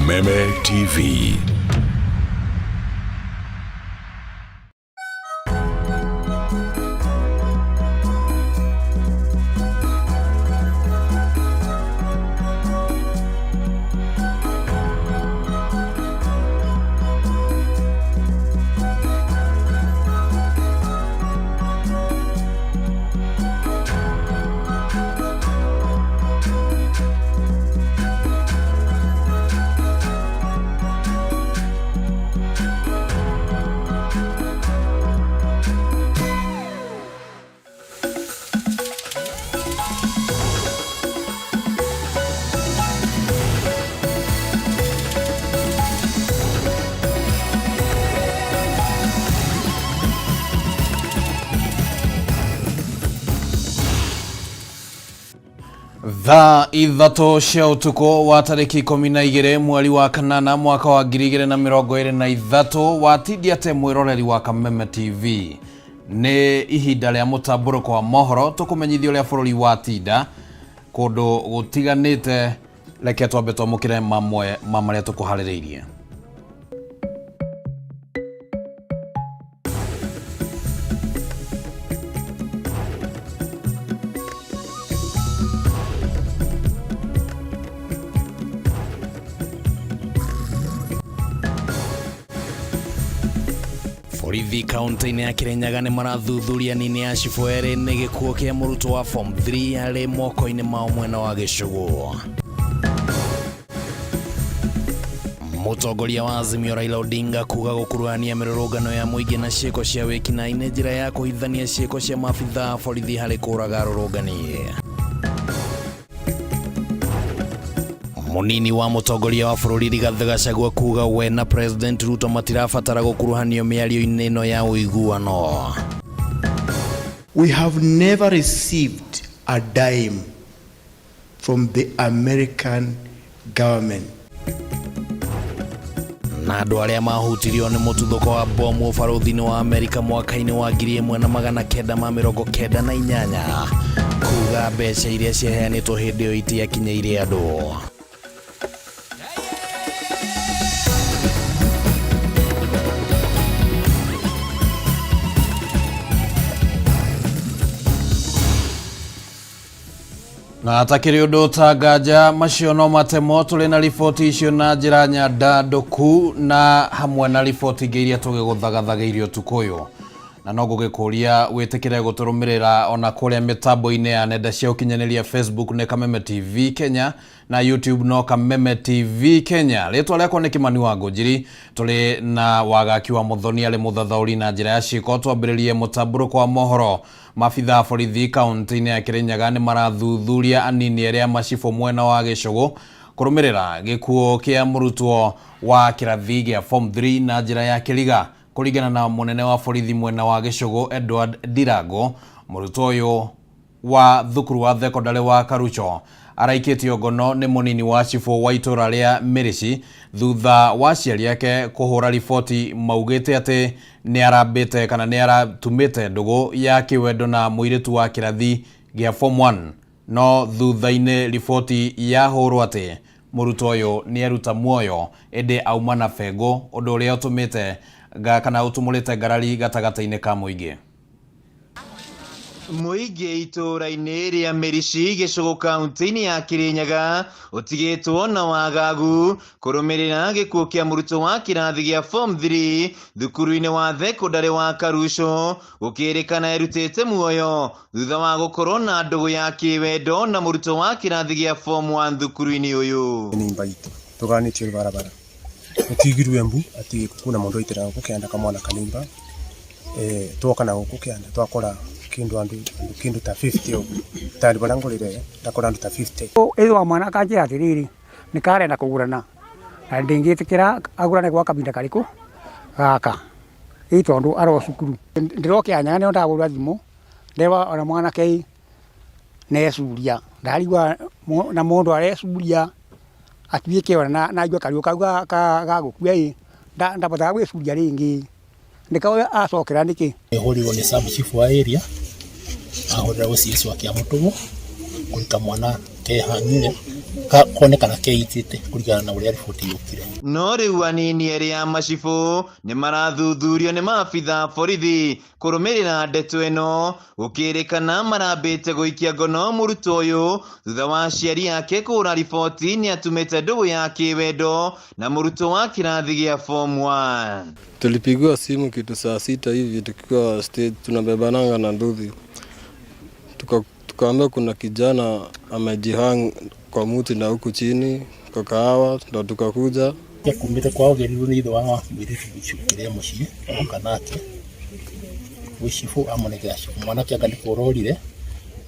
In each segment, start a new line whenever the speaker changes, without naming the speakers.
Kameme TV.
Thaa 3 cia ũtukũ wa tarĩki 12 mweri wa kanana mwaka wa 2023 watindia te mwĩroreri wa Kameme TV. Nĩ ihinda rĩa mũtambũrũko wa mohoro tũkũmenyithia ũrĩa bũrũri watinda kũndũ gũtiganĩte. Reke twambe twamũkĩre mamwe ma marĩa tũkũharĩrĩirie. Borithi kaunti-inĩ ya Kirinyaga nĩ marathuthuria nini ya cibũ erĩ nĩ gĩkuũ kĩa mũrutwo wa form 3 arĩ moko-inĩ mao mwena wa Gĩcũgũ. Mũtongoria wa Azimio Raila Odinga kuga gũkuruhania mĩrũrũngano ya mũingĩ na ciĩko cia wĩkinaĩ nĩ njĩra ya kũhithania ciĩko cia maabithaa a borithi harĩ kũraga arũrũngani. Munini wa mũtongoria wa bũrũri Rigathĩ Gachagua kuga we na President Ruto matirabatara gũkuruhanio mĩario-inĩ ĩno ya ũiguano.
We have never received a dime from the American government.
Na andũ arĩa mahutirio nĩ mũtuthũko wa bomu ũbarũthi-inĩ wa Amerika mwaka-inĩ wa 1998 kuga mbeca iria ciaheanĩtwo hĩndĩ ĩyo itiakinyĩire andũ. Na atakĩrĩ ũndũ ũtanganja macio no matemo tũrĩ na riboti icio na njĩra nyandandũku na hamwe na riboti ingĩ iria tũgĩgũthagathagĩirie ũtukũ ũyũ. Na no ngũgĩkũria wĩtĩkĩre gũtũrũmĩrĩra ona kũrĩa mĩtambo-inĩ ya nenda cia ũkinyanĩria Facebook nĩ Kameme TV Kenya na YouTube no Kameme TV Kenya. Rĩtwa rĩakwa nĩ Kĩmani wa Ngũnjiri, tũrĩ na Wagaki wa Mũthoni arĩ mũthathaũri na njĩra ya ciĩko. Twambĩrĩrie mũtambũrũko wa mohoro. Maabithaa a borithi kaunti-inĩ ya Kirinyaga nĩ marathuthuria anini erĩ a macibũ mwena wa Gĩcũgũ kũrũmĩrĩra gĩkuũ kĩa mũrutwo wa kĩrathi gĩa form 3 na njĩra ya kĩriga. Kũringana na mũnene wa borithi mwena wa Gĩcũgũ Edward Ndirango, mũrutwo ũyũ wa thukuru wa thekondarĩ wa Karucho araikĩtio ngono nĩ mũnini wa cibũ wa itũra rĩa Mĩrĩci thutha wa aciari ake kũhũra riboti maugĩte atĩ nĩ arambĩte kana nĩ aratumĩte ndũgũ ya kĩwendo na mũirĩtu wa kĩrathi gĩa form 1. No thutha-inĩ riboti yahũrwo atĩ mũrutwo ũyũ nĩ eruta muoyo ĩndĩ auma na bengũ, ũndũ ũrĩa ũtũmĩte kana ũtumũrĩte ngarari gatagatĩ-inĩ ka mũingĩ.
Mũingĩ itũũra-inĩ rĩa Mĩrĩci Gĩcũgũ kaunti-inĩ ya Kirinyaga ũtigĩtwo na wagagu kũrũmĩrĩra gĩkuũ kĩa mũrutwo wa kĩrathi gĩa form 3 thukuru-inĩ wa thekondarĩ wa Karuco gũkĩrĩkana erutĩte muoyo thutha wa gũkorwo na ndũgũ ya kĩwendo na mũrutwo wa kĩrathi gĩa form 1 thukuru-inĩ ũyũ.
Nĩ itũ tũganĩtio barabara nĩtwigirwe mbu atĩ kuna mũndũ aitĩra gũkũ kĩanda kamwana kanimba twoka na gũkũ kĩanda twakora kĩndũ andũ kĩndũ ta 50 ũguo tari bara ngũrĩre ndakora andũ ta 50.
Ĩthwa mwana akanjĩra atĩrĩrĩ nĩ karenda kũgũrana na ndingĩtĩkĩra agũrane gwa kahinda karĩkũ gaka ĩ tondũ aro cukuru ndĩrokĩra nyaga nĩo ndagũra thimũ ndewa ona mwanake necuria ndarigwa na mũndũ arecuria atuĩke ona naigua karuo kau ga gũkua ĩ ndabotaga gwĩcuria rĩngĩ nĩkao acokera nĩkĩ.
Ĩhũrirwo nĩ sub chief wa area ahũrĩra OCS wa Kiamũtũgũ kũruta mwana
Kehang'ire konekana keitĩte kũringana na ũrĩa riboti yũkire.
No rĩu anini erĩ a macibũ nĩ marathuthurio nĩ maabitha borithi kũrũmĩrĩra ndeto ĩno, gũkĩrĩkana marambĩte gũikia ngono mũrutwo ũyũ thutha wa aciari ake kũhũra riboti nĩ atumĩte ndũgũ ya kĩwendo na mũrutwo wa kĩrathi gĩa form 1.
Tulipigiwa simu kitu saa 6 hivi tukiwa stage tunabebananga na nduthi, tukaambiwa kuna kijana amejihang kwa muti na huku chini kwa kahawa, ndo tukakuja.
Kumĩte kwa ũgeni nĩ ithe wa mũirĩtu gũcukĩre mũciĩ oka nake gwĩ cibũ amũnengera cibũ mwanake anga nĩ kũrorire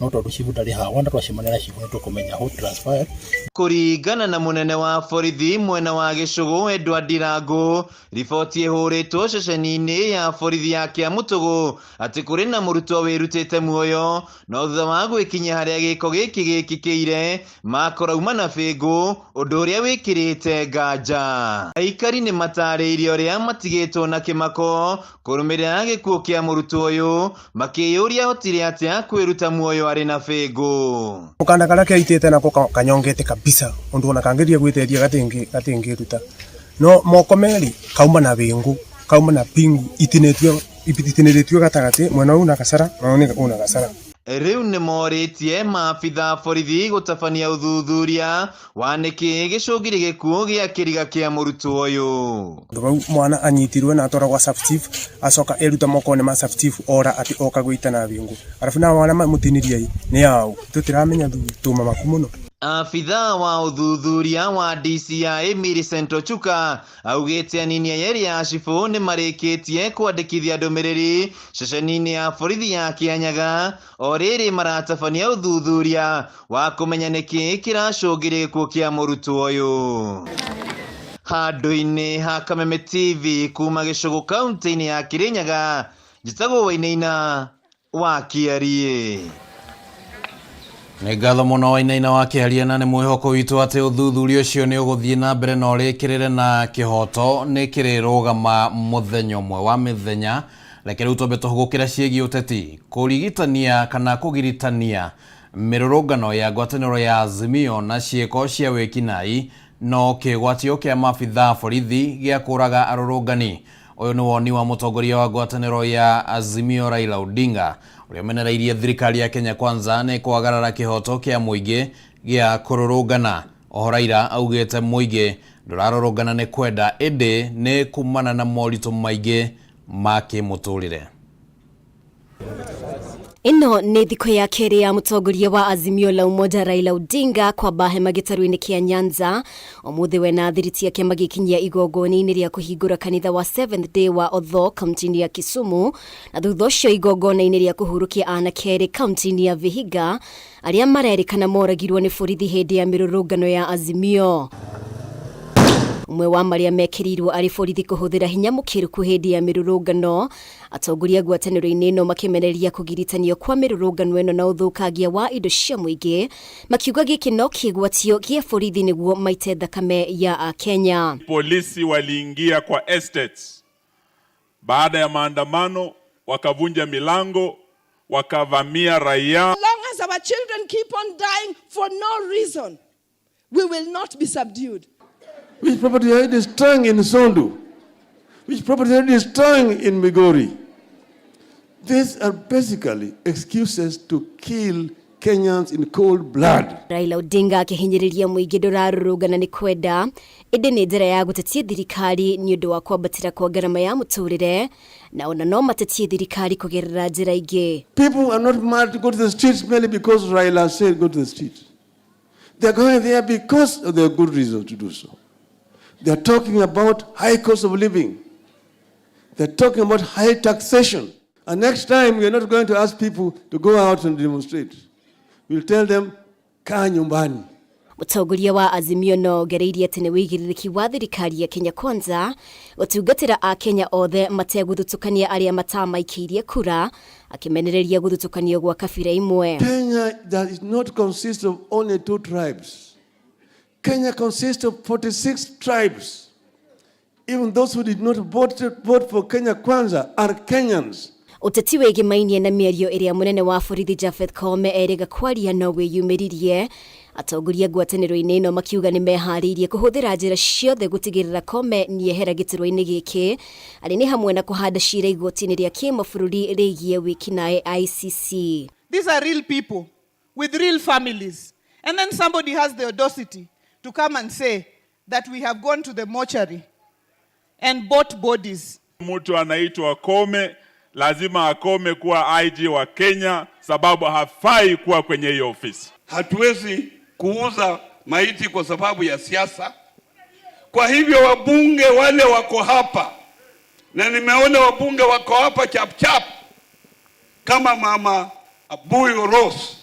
no tondũ cibũ ndarĩ haha na twacemania na cibũ nĩ tũkũmenya what transpired.
Kũringana na mũnene wa borithi mwena wa Gĩcũgũ Edward Ndirangu, riboti ĩhũrĩtwo ceceni-inĩ ya borithi ya Kĩamũtũgũ atĩ kũrĩ na mũrutwo wĩrutĩte muoyo no thutha wa gwĩkinyia harĩa gĩko gĩkĩ gĩkĩkĩire makorauma na bĩngũ, ũndũ ũrĩa wĩkĩrĩte nganja. Aikari nĩ matarĩirie ũrĩa matigĩtwo na kĩmako kũrũmĩrĩra gĩkuũ kĩa mũrutwo ũyũ, makĩyũria ahotire atĩa kwĩruta muoyo arĩ na bĩngũ.
Mukanda karia keitite nako kanyongete kabisa undu ona kangeria gwiteria gatingiruta no moko meri kauma na bingu kauma na pingu itinetio itinĩrĩtio gatagati mwena una kasara na una kasara.
Rĩu nĩ morĩtie maabitha borithi gũtabania ũthuthuria wa nĩkĩ gĩcũngire gĩkuũ gĩa kĩriga kĩa mũrutwo ũyũ.
Ũndũ vau mwana anyitirwe na atwarwo gwa sub chief acoka eruta moko-inĩ ma sub chief ora atĩ oka gwĩita na bĩngũ arabu nao arĩa mamũtinirie nĩ ao tũtiramenya tuma maku mũno.
Abithaa wa ũthuthuria wa DCI Millicent Ochuka augĩte anini aya erĩ a cibũ nĩ marĩkĩtie kwandĩkithia ndũmĩrĩri ceceni-inĩ ya borithi ya Kĩanyaga o rĩrĩ maratabania ũthuthuria wa kũmenya nĩkĩ kĩracũngĩrĩria gĩkuũ kĩa mũrutwo ũyũ. Handũ-inĩ ha Kameme TV kuma Gĩcũgũ kaunti-inĩ ya Kĩrĩnyaga, njĩtagwo Wainaina wa Kĩariĩ.
Nĩ ngatho mũno Wainaina wa Kĩaria, na nĩ mwĩhoko witũ atĩ ũthuthuria ũcio nĩ ũgũthiĩ na mbere na ũrĩkĩrĩre na kĩhoto nĩ kĩrĩrũgama mũthenya ũmwe wa mĩthenya. Reke rĩu twambe tũhũgũkĩre ciĩgiĩ ũteti, kũrigitania kana kũgiritania mĩrũrũngano ya ngwatanĩro ya Azimio na ciĩko cia wĩkinaĩ no kĩgwatio kĩa maabitha borithi gĩa kũraga arũrũngani. Ũyũ nĩ woni wa mũtongoria wa ngwatanĩro ya Azimio Raila Odinga ũrĩa ũmenereirie thirikari ya Kenya Kwanza nĩ kwagarara kĩhoto kĩa mũingĩ gĩa kũrũrũngana. Oho Raila augĩte mũingĩ ndũrarũrũngana nĩ kwenda ĩndĩ nĩ kumana na moritũ maingĩ ma kĩmũtũrĩre.
Ĩno nĩ thikũ ya kerĩ ya mũtongoria wa Azimio la Umoja Raila Odinga kwamba hema gĩtarũ-inĩ kĩa Nyanza. Ũmũthĩ we na thiriti yake magĩkinyia igongona-inĩ rĩa kũhingũra kanitha wa Seventh Day wa Odho kaunti-inĩ ya Kisumu, na thutha ũcio igongona-inĩ rĩa kũhurũkia anake erĩ kaunti-inĩ ya Vihiga arĩa marerĩkana moragirwo nĩ borithi hĩndĩ ya mĩrũrũngano ya Azimio. Ũmwe wa marĩa mekĩrĩirwo arĩ borithi kũhũthĩra hinya mũkĩrũku hĩndĩ ya mĩrũrũngano. Atongoria ngwatanĩro-inĩ ĩno makĩmenereria kũgiritanio kwa mĩrũrũngano ĩno na ũthũkangia wa indo cia mũingĩ, makiuga gĩkĩ no kĩgwatio gĩa borithi nĩguo maite thakame ya Akenya.
Polisi waliingia kwa estates baada ya maandamano, wakavunja milango, wakavamia raia.
As long as our children keep on dying for no reason, we will not be subdued.
Which property are you destroying in Sondu? Which property are you destroying in Migori? These are basically excuses to kill Kenyans in cold blood.
Raila Odinga akĩhinyĩrĩria mũingĩ ndũrarũrũngana nĩ kwenda ĩndĩ nĩ njĩra ya gũtetia thirikari nĩ ũndũ wa kwambatĩra kwa ngarama ya mũtũrĩre, na ona no matetie thirikari kũgerera njĩra ingĩ.
People are not mad to go to the streets merely because Raila said go to the streets. They are going there because of their good reason to do so. They are talking about high cost of living. They're talking about high taxation. And next time, we are not going to ask people to go out and demonstrate. We'll tell them, kaa nyumbani.
Mũtongoria wa Azimio no ongereirie atĩ nĩ wĩigĩrĩrĩki wa thirikari ya Kenya Kwanza gũtungatĩra Akenya othe mategũthutũkania arĩa matamaikĩirie kura, akĩmenereria gũthutũkanio gwa kabira imwe.
Kenya does not consist of only two tribes. Kenya consists of 46 tribes. Even those who did not vote for Kenya Kwanza are Kenyans.
Ũteti wĩgĩmainie na mĩario ĩrĩa mũnene wa borithi Japheth Koome erĩga kwaria no wĩyumĩririe, Atongoria ngwatanĩro-inĩ ĩno makiuga nĩ meharĩirie kũhũthĩra njĩra ciothe gũtigĩrĩra Koome nĩehera gĩturwa-inĩ gĩkĩ, arĩ nĩ hamwe na kũhanda cira igoti-inĩ rĩa kĩmabũrũri rĩgiĩ wĩkinaĩ ICC.
These are real people with real families. And then somebody has the audacity to come and say that we have gone to the mortuary and bought bodies.
Mtu anaitwa Koome lazima akome kuwa IG wa Kenya, sababu hafai kuwa kwenye hiyo ofisi.
Hatuwezi kuuza maiti kwa sababu ya siasa. Kwa hivyo wabunge wale wako hapa, na nimeona wabunge wako hapa chap chap, kama mama Abuyo Rose,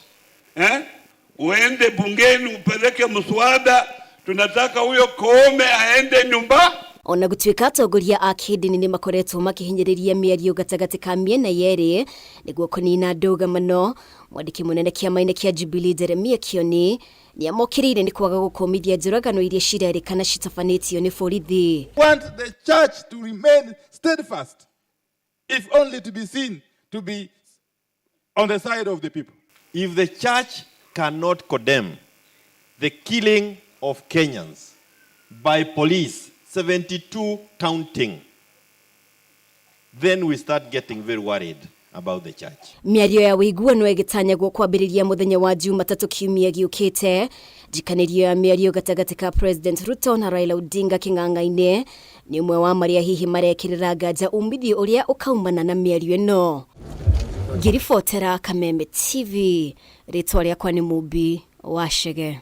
uende bungeni upeleke mswada, tunataka huyo Koome aende nyumba.
Ona gũtuĩka atongoria a kĩndini nĩ makoretwo makĩhinyĩrĩria mĩario gatagatĩ ka mĩena yerĩ nĩguo kũnina ndũgamano, mwandĩki mũnene kĩama-inĩ kĩa Jubilee Jeremiah Kioni nĩamokĩrĩire nĩ kwaga gũkũmithia njũragano iria cirerĩkana citabanĩtio nĩ borithi.
Want the church to remain steadfast, if only to be seen to be on the side of the people.
If the church cannot condemn the killing of Kenyans by police, 72 counting, then we start getting very worried about the church.
Mĩario ya ũiguano ĩgĩtanyagwo kwambĩrĩria mũthenya wa Jumatatũ kiumia gĩũkĩte. Njikanĩrio ya mĩario gatagatĩ ka President Ruto na Raila Odinga kĩng'ang'a-inĩ nĩ ũmwe wa marĩa hihi marekĩrĩra nganja umithio ũrĩa ũkaumana na mĩario ĩno. Ngĩribotera Kameme TV, rĩtwa rĩakwa nĩ Mumbi wa Chege.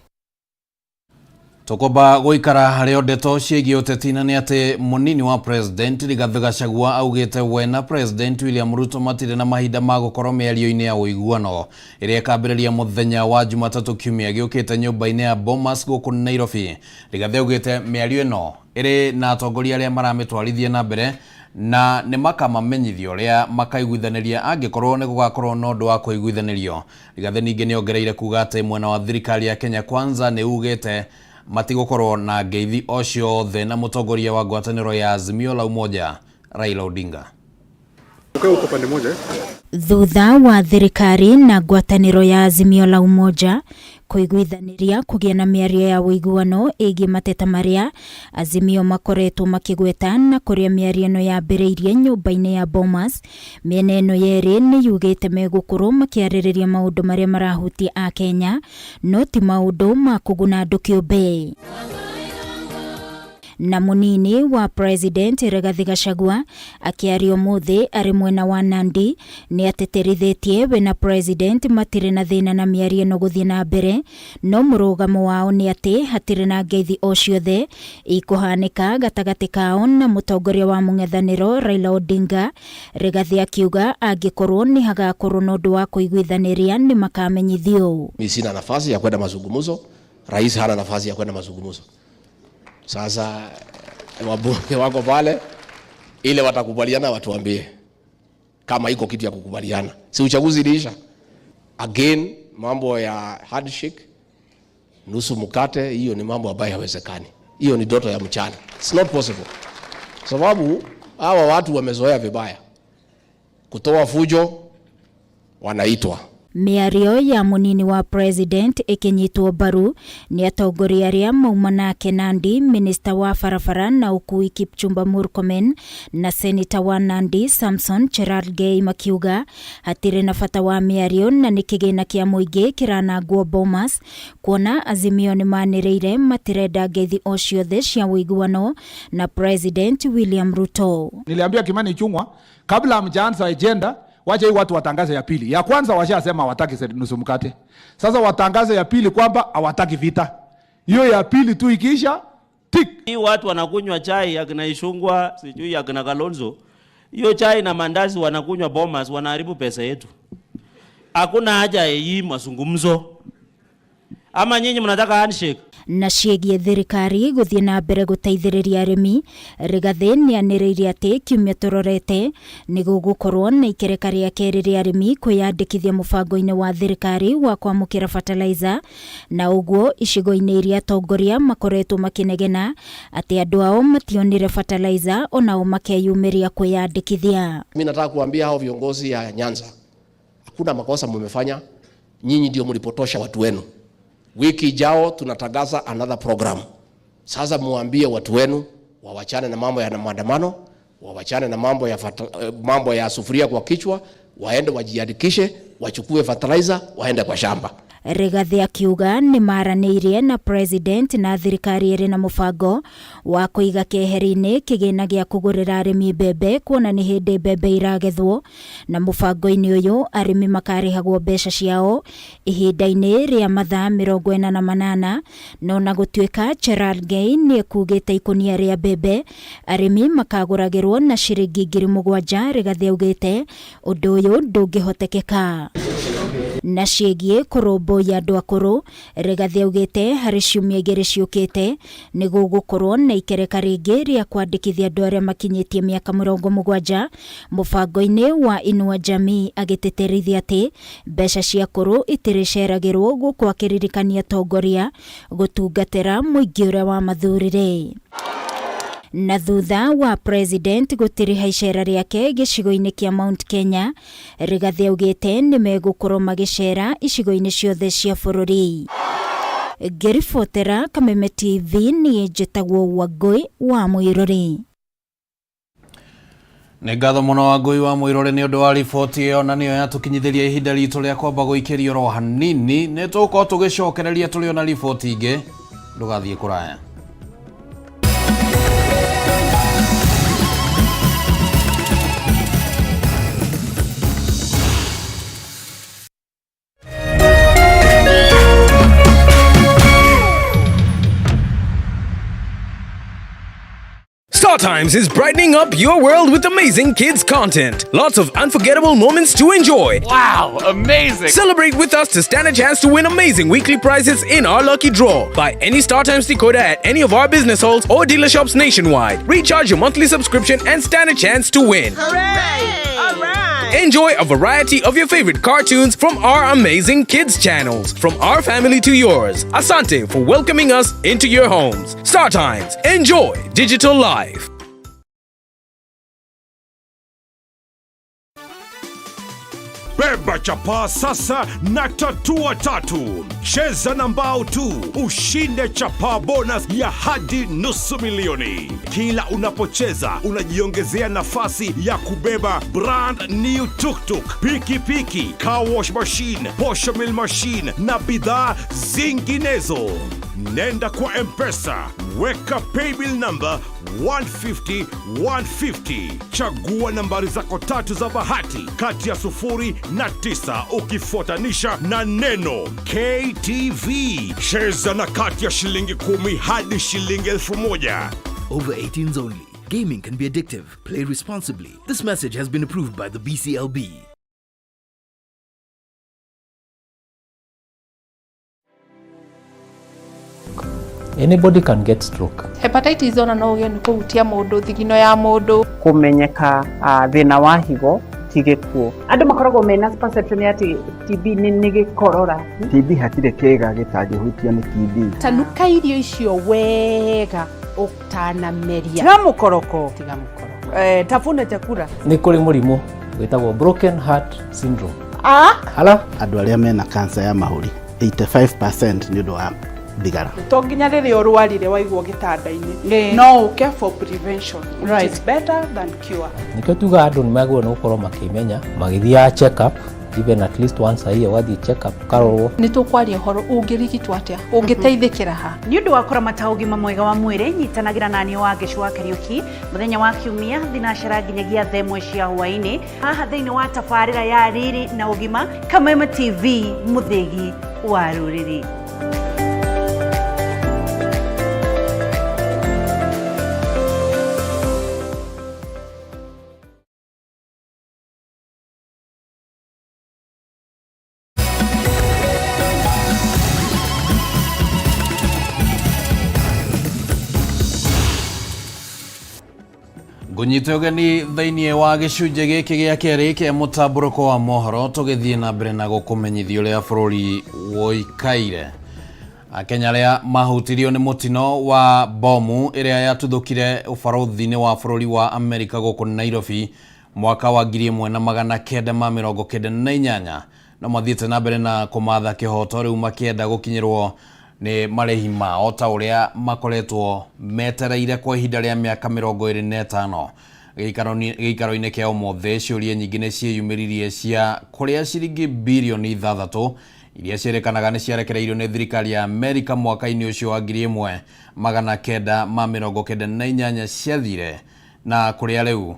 Tũkwamba gũikara harĩ o ndeto ciĩgiĩ ũteti na nĩ atĩ mũnini wa President Rigathĩ Gachagua augĩte we na President William Ruto matirĩ na mahinda ma gũkorwo mĩario-inĩ ya ũiguano ĩrĩa ĩkambĩrĩria mũthenya wa Jumatatũ kiumia gĩũkĩte nyũmba-inĩ ya Bomas gũkũ Nairobi. Rigathĩ augĩte mĩario ĩno ĩrĩ na atongoria arĩa maramĩtwarithia na mbere na nĩ makamamenyithia ũrĩa makaiguithanĩria angĩkorwo nĩ gũgakorwo na ũndũ wa kũiguithanĩrio. Rigathĩ ningĩ nĩ ongereire kuga atĩ mwena wa thirikari ya Kenya Kwanza nĩ ugĩte matigũkorwo na ngeithi o ciothe na mũtongoria wa ngwatanĩro ya Azimio la Umoja Raila Odinga.
Thutha wa thirikari na ngwatanĩro ya Azimio la Umoja kũiguithanĩria kũgĩa na mĩario ya ũiguano ĩgiĩ mateta marĩa Azimio makoretwo makĩgweta na kũrĩa mĩario ĩno yambĩrĩirie nyũmba-inĩ ya Bomas, mĩena ĩno yerĩ nĩ yugĩte megũkorwo makĩarĩrĩria maũndũ marĩa marahutia Akenya no ti maũndũ ma kũguna andũ kĩũmbe. Na munini wa President Rigathi Gachagua akĩaria ũmũthĩ arĩ mwena wa Nandi nĩ ateterithĩtie we na President matirĩ na thĩna na mĩario ĩno gũthiĩ na mbere, no mũrũgamo wao nĩ atĩ hatirĩ na ngeithi o ciothe ikũhanĩka gatagatĩ kao na mũtongoria wa mũng'ethanĩro Raila Odinga. Rigathi akiuga angĩkorwo nĩ hagakorwo na ũndũ wa kũiguithanĩria nĩ makamenyithio.
Mimi sina nafasi ya kwenda mazungumzo, rais hana nafasi ya kwenda mazungumzo. Sasa wabunge wako pale, ile watakubaliana watuambie kama iko kitu ya kukubaliana. Si uchaguzi iliisha. Again, mambo ya handshake, nusu mkate, hiyo ni mambo ambayo hayawezekani. Hiyo ni ndoto ya mchana. It's not possible. Sababu hawa watu wamezoea vibaya. Kutoa fujo wanaitwa.
Mĩario ya munini wa President ĩkĩnyitwo mbaru nĩ atongoria arĩa mauma nake Nandi, minista wa barabara na ũkui Kipchumba Murkomen na seneta wa Nandi Samson Cherargei makiuga hatirĩ na bata wa mĩario na nĩ kĩgĩna kĩa mũingĩ kĩranangwo Bomas, kuona Azimio nĩ manĩrĩire matirenda ngeithi o ciothe cia ũiguano na President William Ruto.
Niliambia Kimani Ichung'wa kabla hamjaanza agenda, wacha hii watu watangaze ya pili. Ya kwanza washasema hawataki nusu mkate. Sasa watangaze ya pili kwamba hawataki vita. Hiyo ya pili tu ikiisha, tik.
Hii watu wanakunywa chai akina Ichung'wa, sijui akina Kalonzo. Hiyo chai na mandazi wanakunywa Bomas, wanaharibu pesa yetu. Hakuna haja ya hii mazungumzo. Ama nyinyi mnataka handshake?
Na ciĩgiĩ thirikari gũthiĩ na mbere gũteithĩrĩria arĩmi, Rigathĩ nĩanĩrĩire atĩ kiumia tũrorete nĩ gũgũkorwo na ikereka rĩa kerĩ rĩa arĩmi kwĩyandĩkithia mũbango-inĩ wa thirikari wa kwamũkĩra fertilizer, na ũguo icigo-inĩ iria atongoria makoretwo makĩnegena atĩ andũ ao mationire fertilizer onao makeyumĩria kwĩyandĩkithia.
Mimi nataka kuambia hao viongozi ya Nyanza, hakuna makosa mmefanya, nyinyi ndio mlipotosha watu wenu. Wiki ijao tunatangaza another program. Sasa muambie watu wenu wawachane na mambo ya maandamano, wawachane na mambo ya, mambo ya sufuria kwa kichwa, waende wajiandikishe, wachukue fertilizer, waende kwa shamba.
Rigathi akiuga nĩ maranĩirie na president na thirikari ĩrĩ na mũbango wa kũiga keheri-inĩ kĩgĩna gĩa kũgũrĩra arĩmi mbembe kuona nĩ hĩndĩ mbembe iragethwo, na mũbango-inĩ ũyũ arĩmi makarĩhagwo mbeca ciao ihinda-inĩ rĩa mathaa 48. No na gũtuĩka Cherargei nĩ ekugĩte ikũnia rĩa mbembe arĩmi makagũragĩrwo na ciringi 7,000, Rigathi augĩte ũndũ ũyũ ndũngĩhotekeka. Na ciĩgiĩ kũrũmbũiya andũ akũrũ, Rigathi augĩte harĩ ciumia 2 ciũkĩte nĩ gũgũkorwo na ikereka rĩngĩ rĩa kwandĩkithia andũ arĩa makinyĩtie mĩaka 70 mũbango-inĩ wa Inua Jamii, agĩtĩtĩrithia atĩ mbeca cia kũrũ itirĩceragĩrwo gũkũ akĩririkania atongoria gũtungatĩra mũingĩ ũrĩa wamathurire. Na thutha wa president gũtiriha icera rĩake gĩcigo-inĩ kĩa Mount Kenya, Rigathi augĩte nĩ megũkorwo magĩcera icigo-inĩ ciothe cia bũrũri. Ngĩribotera Kameme TV, niĩ njĩtagwo Wangũi wa Mũirũrĩ.
Nĩ ngatho mũno Wangũi wa Mũirũrĩ nĩ ũndũ wa riboti ĩyo, na nĩyo yatũkinyithĩria ihinda ritũ rĩa kwamba gũikĩrio oro hanini. Nĩ tũgũkorwo tũgĩcokereria tũrĩ ona riboti ingĩ, ndũgathiĩ kũraya.
Star Times is brightening up your world with amazing kids content. Lots of unforgettable moments to enjoy.
Wow, amazing!
Celebrate with us to stand a chance to win amazing weekly prizes in our lucky draw. Buy any Star Times decoder at any of our business halls or dealer shops nationwide. Recharge your monthly subscription and stand a chance to win.
Hooray! All right!
Enjoy a variety of your favorite cartoons from our amazing kids channels. From our family to yours. Asante for welcoming us into your homes. Star Times, enjoy digital life.
Beba chapaa sasa na tatua tatu. Cheza na mbao tu ushinde chapaa bonus ya hadi 500,000. Kila unapocheza unajiongezea nafasi ya kubeba brand new tuktuk, pikipiki, car wash machine, posho mill machine na bidhaa zinginezo. Nenda kwa M-Pesa, weka paybill number 150 150. Chagua nambari zako tatu za bahati kati ya 0 na 9 ukifuatanisha na neno KTV. Cheza na kati ya shilingi 10 hadi shilingi 1,000.
Over 18s only. Gaming can be addictive. Play responsibly. This message has been approved by the BCLB.
Anybody can get stroke.
Hepatitis ona no ũgĩe nĩ kũhutia mũndũ thigino ya mũndũ.
Kũmenyeka thĩna wa higo ti gĩkuũ.
Andũ makoragwo mena perception atĩ TB nĩ gĩkorora.
TB hatirĩ kĩĩga gĩtangĩhutio nĩ TB.
Tanuka irio icio wega ũtanameria.
Tiga mũkoroko.
Tiga mũkoroko.
Tafuna chakula.
Nĩ kũrĩ mũrimũ wĩtagwo broken heart syndrome.
Hala?
Andũ arĩa mena cancer ya mahũri 85% nĩ ũndũ wa thigara.
To nginya rĩrĩa ũrwarire waigwo gĩtanda-inĩ, no ũke for prevention, which is better than cure.
Nĩkĩo tugaga andũ nĩ magĩrĩirwo nĩ gũkorwo makĩmenya magĩthiaga check up even at least once a year, ũgathiĩ check up ũkarorwo.
Nĩ tũkwaria ũhoro ũngĩrigitwo atĩa, ũngĩteithĩkĩra ha.
Nĩ ũndũ wa kũramata ũgima mwega wa mwĩrĩ, nyitanagĩra na niĩ wa Ngĩcũ wa Kariũki mũthenya wa kiumia thinacara nginyagia thaa 1 cia hwaĩ-inĩ haha thĩinĩ wa tabarĩra ya Riri na Ũgima, Kameme TV, mũthĩgi wa rũrĩrĩ.
Ngũnyite ũgeni thĩinĩ wa gĩcunjĩ gĩkĩ gĩa kerĩ kĩa mũtambũrũko wa mohoro, tũgĩthiĩ na mbere na gũkũmenyithia ũrĩa bũrũri woikaire. Akenya arĩa mahutirio nĩ mũtino wa bomu ĩrĩa yatuthũkire ũbarũthi-inĩ wa bũrũri wa Amerika gũkũ Nairobi mwaka wa 1998 No mathiĩte na mbere na kũmatha kĩhoto rĩu makĩenda gũkinyĩrwo nĩ marĩhi mao ta ũrĩa makoretwo metereire kwa ihinda rĩa mĩaka 25. Gĩikaro-inĩ kĩa ũmũthĩ ciũria nyingĩ nĩ ciĩyumĩririe cia kũrĩa ciringi birioni 6 iria ciĩrĩkanaga nĩ ciarekereirio nĩ thirikari ya Amerika mwaka-inĩ ũcio wa 1998 ciathire na kũrĩa rĩu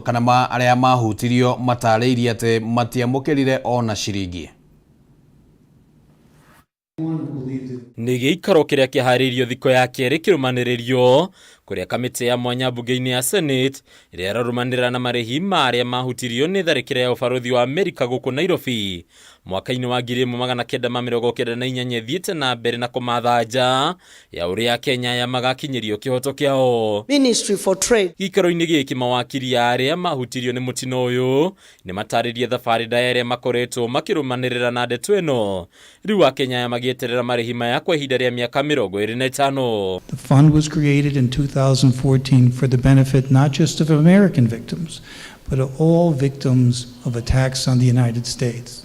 kana ma arĩa mahutirio matarĩirie atĩ matiamũkĩrire ona ciringi.
Nĩ gĩikaro kĩrĩa kĩharĩirio thikũ ya kerĩ kĩrũmanĩrĩrio kũrĩa kamĩtĩ ya mwanya mbunge-inĩ ya Senate ĩrĩa ĩrarũmanĩrĩra na marĩhi ma arĩa mahutirio nĩ tharĩkĩra ya ũbarũthi wa Amerika gũkũ Nairobi mwaka-inĩ wa 1998 ĩthiĩte na mbere na kũmatha nja ya ũrĩa Kenya aya magakinyĩrio kĩhoto kĩao.
Ministry for Trade.
Gĩikaro-inĩ gĩkĩ mawakiri a arĩa mahutirio nĩ mũtino ũyũ nĩ matarĩrie thabarĩ ndaya ĩrĩa makoretwo makĩrũmanĩrĩra na ndeto ĩno rĩu Akenya aya magĩeterera marĩhi maya kwa ihinda rĩa mĩaka 25.
The fund was created in 2014 for the benefit not just of American victims, but of all victims of attacks on the United States.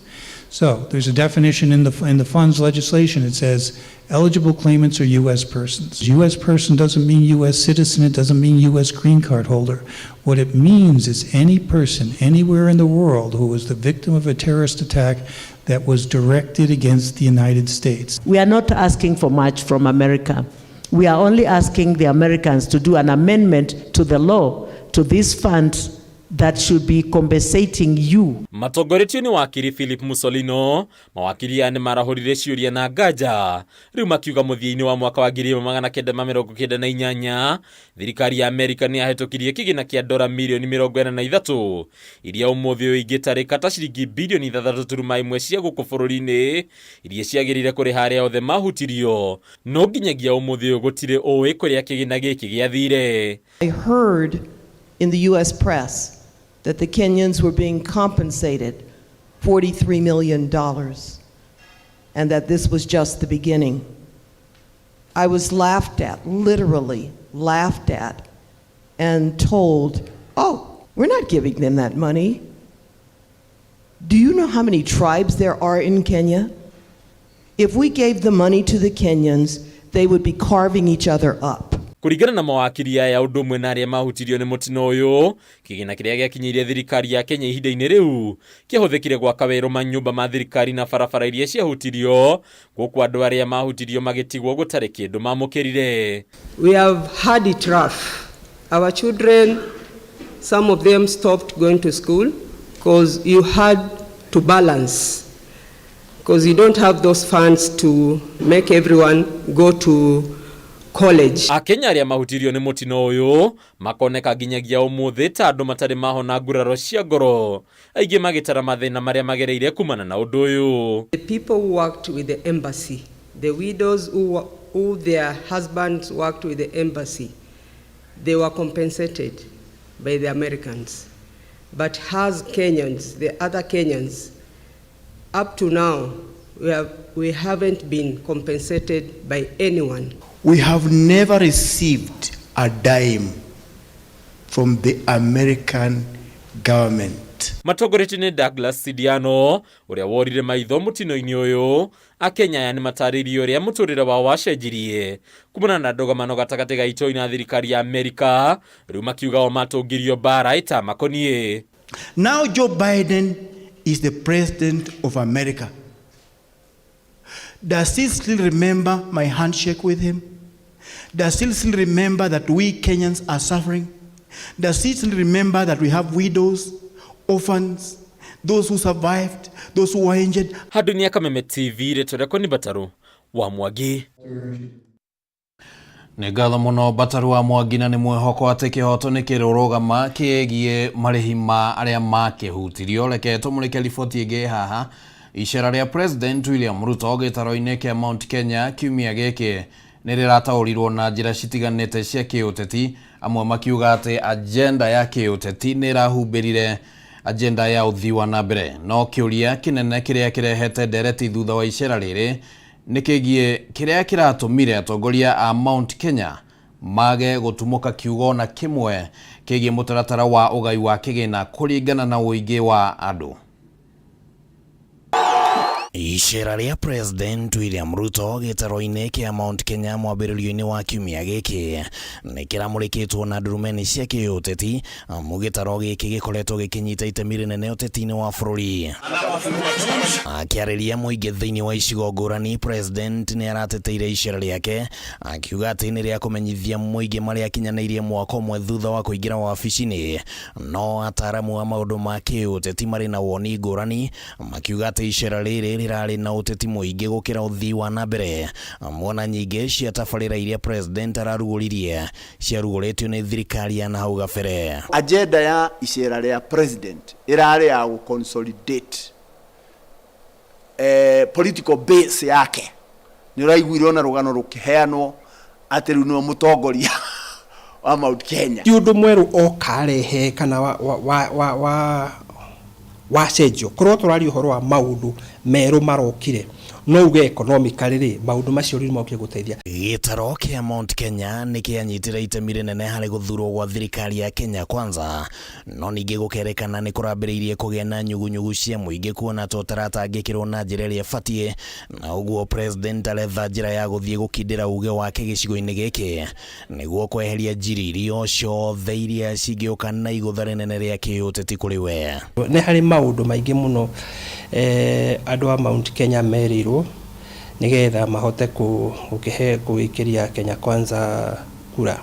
So there's a definition in the fund's legislation. It says eligible claimants are U.S. persons. U.S. person doesn't mean U.S. citizen. It doesn't mean U.S. green card holder. What it means is any person anywhere in the world who was the victim of a terrorist attack that was directed against the United States.
We are not asking for much from America. We are only asking the Americans to do an amendment to the law, to this fund that should be compensating you.
Matongoretio nĩ wakiri Philip Musolino, mawakiri aya nĩ marahũrire ciũria na nganja rĩu makiuga mũthia-inĩ wa mwaka wa 1998 thirikari ya Amerika nĩ yahĩtũkirie kĩgĩna kĩa dora mirioni 43 iria ũmũthĩ ũyũ ingĩtarĩka ta ciringi birioni 6.1 cia gũkũ bũrũri-inĩ iria ciagĩrĩire kũrĩha arĩa othe mahutirio no nginyagia ũmũthĩ ũyũ gũtirĩ ũĩ kũrĩa kĩgĩna gĩkĩ gĩathire.
I heard in the U.S. press that the Kenyans were being compensated $43 million and that this was just the beginning. I was laughed at, literally laughed at, and told, oh, we're not giving them that money. Do you know how many tribes there are in Kenya? If we gave the money to the Kenyans, they would be carving each other up.
Kũringana na mawakiri aya ũndũ ũmwe na arĩa mahutirio nĩ mũtino ũyũ kĩgĩna kĩrĩa gĩakinyĩire thirikari ya Kenya ihinda-inĩ rĩu kĩahũthĩkire gwaka werũ manyũmba ma thirikari na barabara iria ciahutirio gũkũ andũ arĩa mahutirio magĩtigwo gũtarĩ kĩndũ mamũkĩrire.
We have had it rough. Our children, some of them stopped going to school because you had to balance, because you don't have those funds to make everyone go to college.
Akenya arĩa mahutirio nĩ mũtino ũyũ makoneka nginyagia ũmũthĩ ta andũ matarĩ mahona nguraro cia ngoro aingĩ magĩtara mathĩna marĩa magereire kumana na ũndũ ũyũ.
The people who worked with the embassy, the widows who their husbands worked with the embassy, they were compensated by the Americans. But as Kenyans, the other Kenyans, up to now, we haven't been compensated by anyone.
We have never received a dime from the American government.
Matongoretio nĩ Douglas Sidiano ũrĩa worire maitho mũtino-inĩ ũyũ Akenya aya nĩ matarĩirie ũrĩa mũtũrĩre wao wacenjirie kumana na ndũgamano gatagatĩ ga itoi na thirikari ya Amerika rĩu makiuga o matũngirio mbara ĩtamakoniĩ.
Now Joe Biden is the president of America. Does he still remember my handshake with him? Does he still remember that we Kenyans are suffering? Does he still remember that we have widows, orphans, those who survived, those who were injured?
Handũ-inĩ ya Kameme TV rĩtwa rĩakwa nĩ Mbataru wa Mwangi.
Nĩ ngatho mũno Mbataru wa Mwangi na nĩ mwĩhoko atĩ kĩhoto nĩ kĩrũrũgama kĩgiĩ marĩhi ma arĩa makĩhutirio. Reke tũmũrĩke riboti ĩngĩ haha. Icera rĩa President William Ruto gĩtaro-inĩ kĩa Mount Kenya kiumia gĩkĩ nĩ rĩrataũrirwo na njĩra citiganĩte cia kĩũteti, amwe makiuga atĩ agenda ya kĩũteti nĩ ĩrahumbĩrire agenda ya ũthii wa na mbere. No kĩũria kĩnene kĩrĩa kĩrehete ndereti thutha wa icera rĩrĩ nĩ kĩgiĩ kĩrĩa kĩratũmire atongoria a Mount Kenya mage gũtumũka kiugo na kĩmwe kĩgiĩ mũtaratara wa ũgai wa kĩgĩna kũringana na ũingĩ wa andũ.
Icera rĩa President William Ruto gĩtaro-inĩ kĩa Mount Kenya mwambĩrĩrio-inĩ wa kiumia gĩkĩ nĩ kĩramũrĩkĩtwo na ndurumeni cia kĩũteti, amu gĩtaro gĩkĩ gĩkoretwo gĩkĩnyita itemi rĩnene ũteti-inĩ wa bũrũri. Akĩarĩria mũingĩ thĩinĩ wa icigo ngũrani, President nĩ arateteire icera rĩake akiuga atĩ nĩ rĩa kũmenyithia mũingĩ marĩa akinyanĩirie mwaka ũmwe thutha wa kũingĩra wabici-inĩ. No ataaramu a maũndũ ma kĩũteti marĩ na woni ngũrani, makiuga atĩ icera rĩrĩ rĩrarĩ na ũteti mũingĩ gũkĩra ũthii wa na mbere. Muona nyingĩ cia tabarĩra iria President ararugũririe ciarugũrĩtio nĩ thirikari ya nahau gabere.
Agenda ya icera rĩa President ĩrarĩ ya gũ consolidate political base yake. Nĩ ũraiguire ona rũgano rũkĩheanwo atĩ rĩu nĩwe mũtongoria wa Mount Kenya.
Ti ũndũ mwerũ oka arehe kana wa, wa, wa, wa, wa wacenjio. Korwo tũraria ũhoro wa maũndũ merũ marokire, no uge economically rĩ, maũndũ macio rĩu mokire gũteithia.
Gĩtaro kĩa Mount Kenya nĩ kĩanyitire itemi rĩnene harĩ gũthurwo gwa thirikari ya Kenya Kwanza, no ningĩ gũkerekana nĩ kũrambĩrĩirie kũgĩa na nyugunyugu cia mũingĩ kuona ta ũtaratangĩkĩrwo na njĩra ĩrĩa ĩbatiĩ, na ũguo President aretha njĩra ya gũthiĩ gũkindĩra uge wake gĩcigo-inĩ gĩkĩ nĩguo kweheria njiririo ciothe iria cingĩũka na igũtha rĩnene rĩa kĩũteti kũrĩ we.
Nĩ harĩ maũndũ maingĩ mũno andũ a Mount Kenya merĩirwo nĩgetha mahote gũkĩhe gũgĩikĩria Kenya Kwanza kura,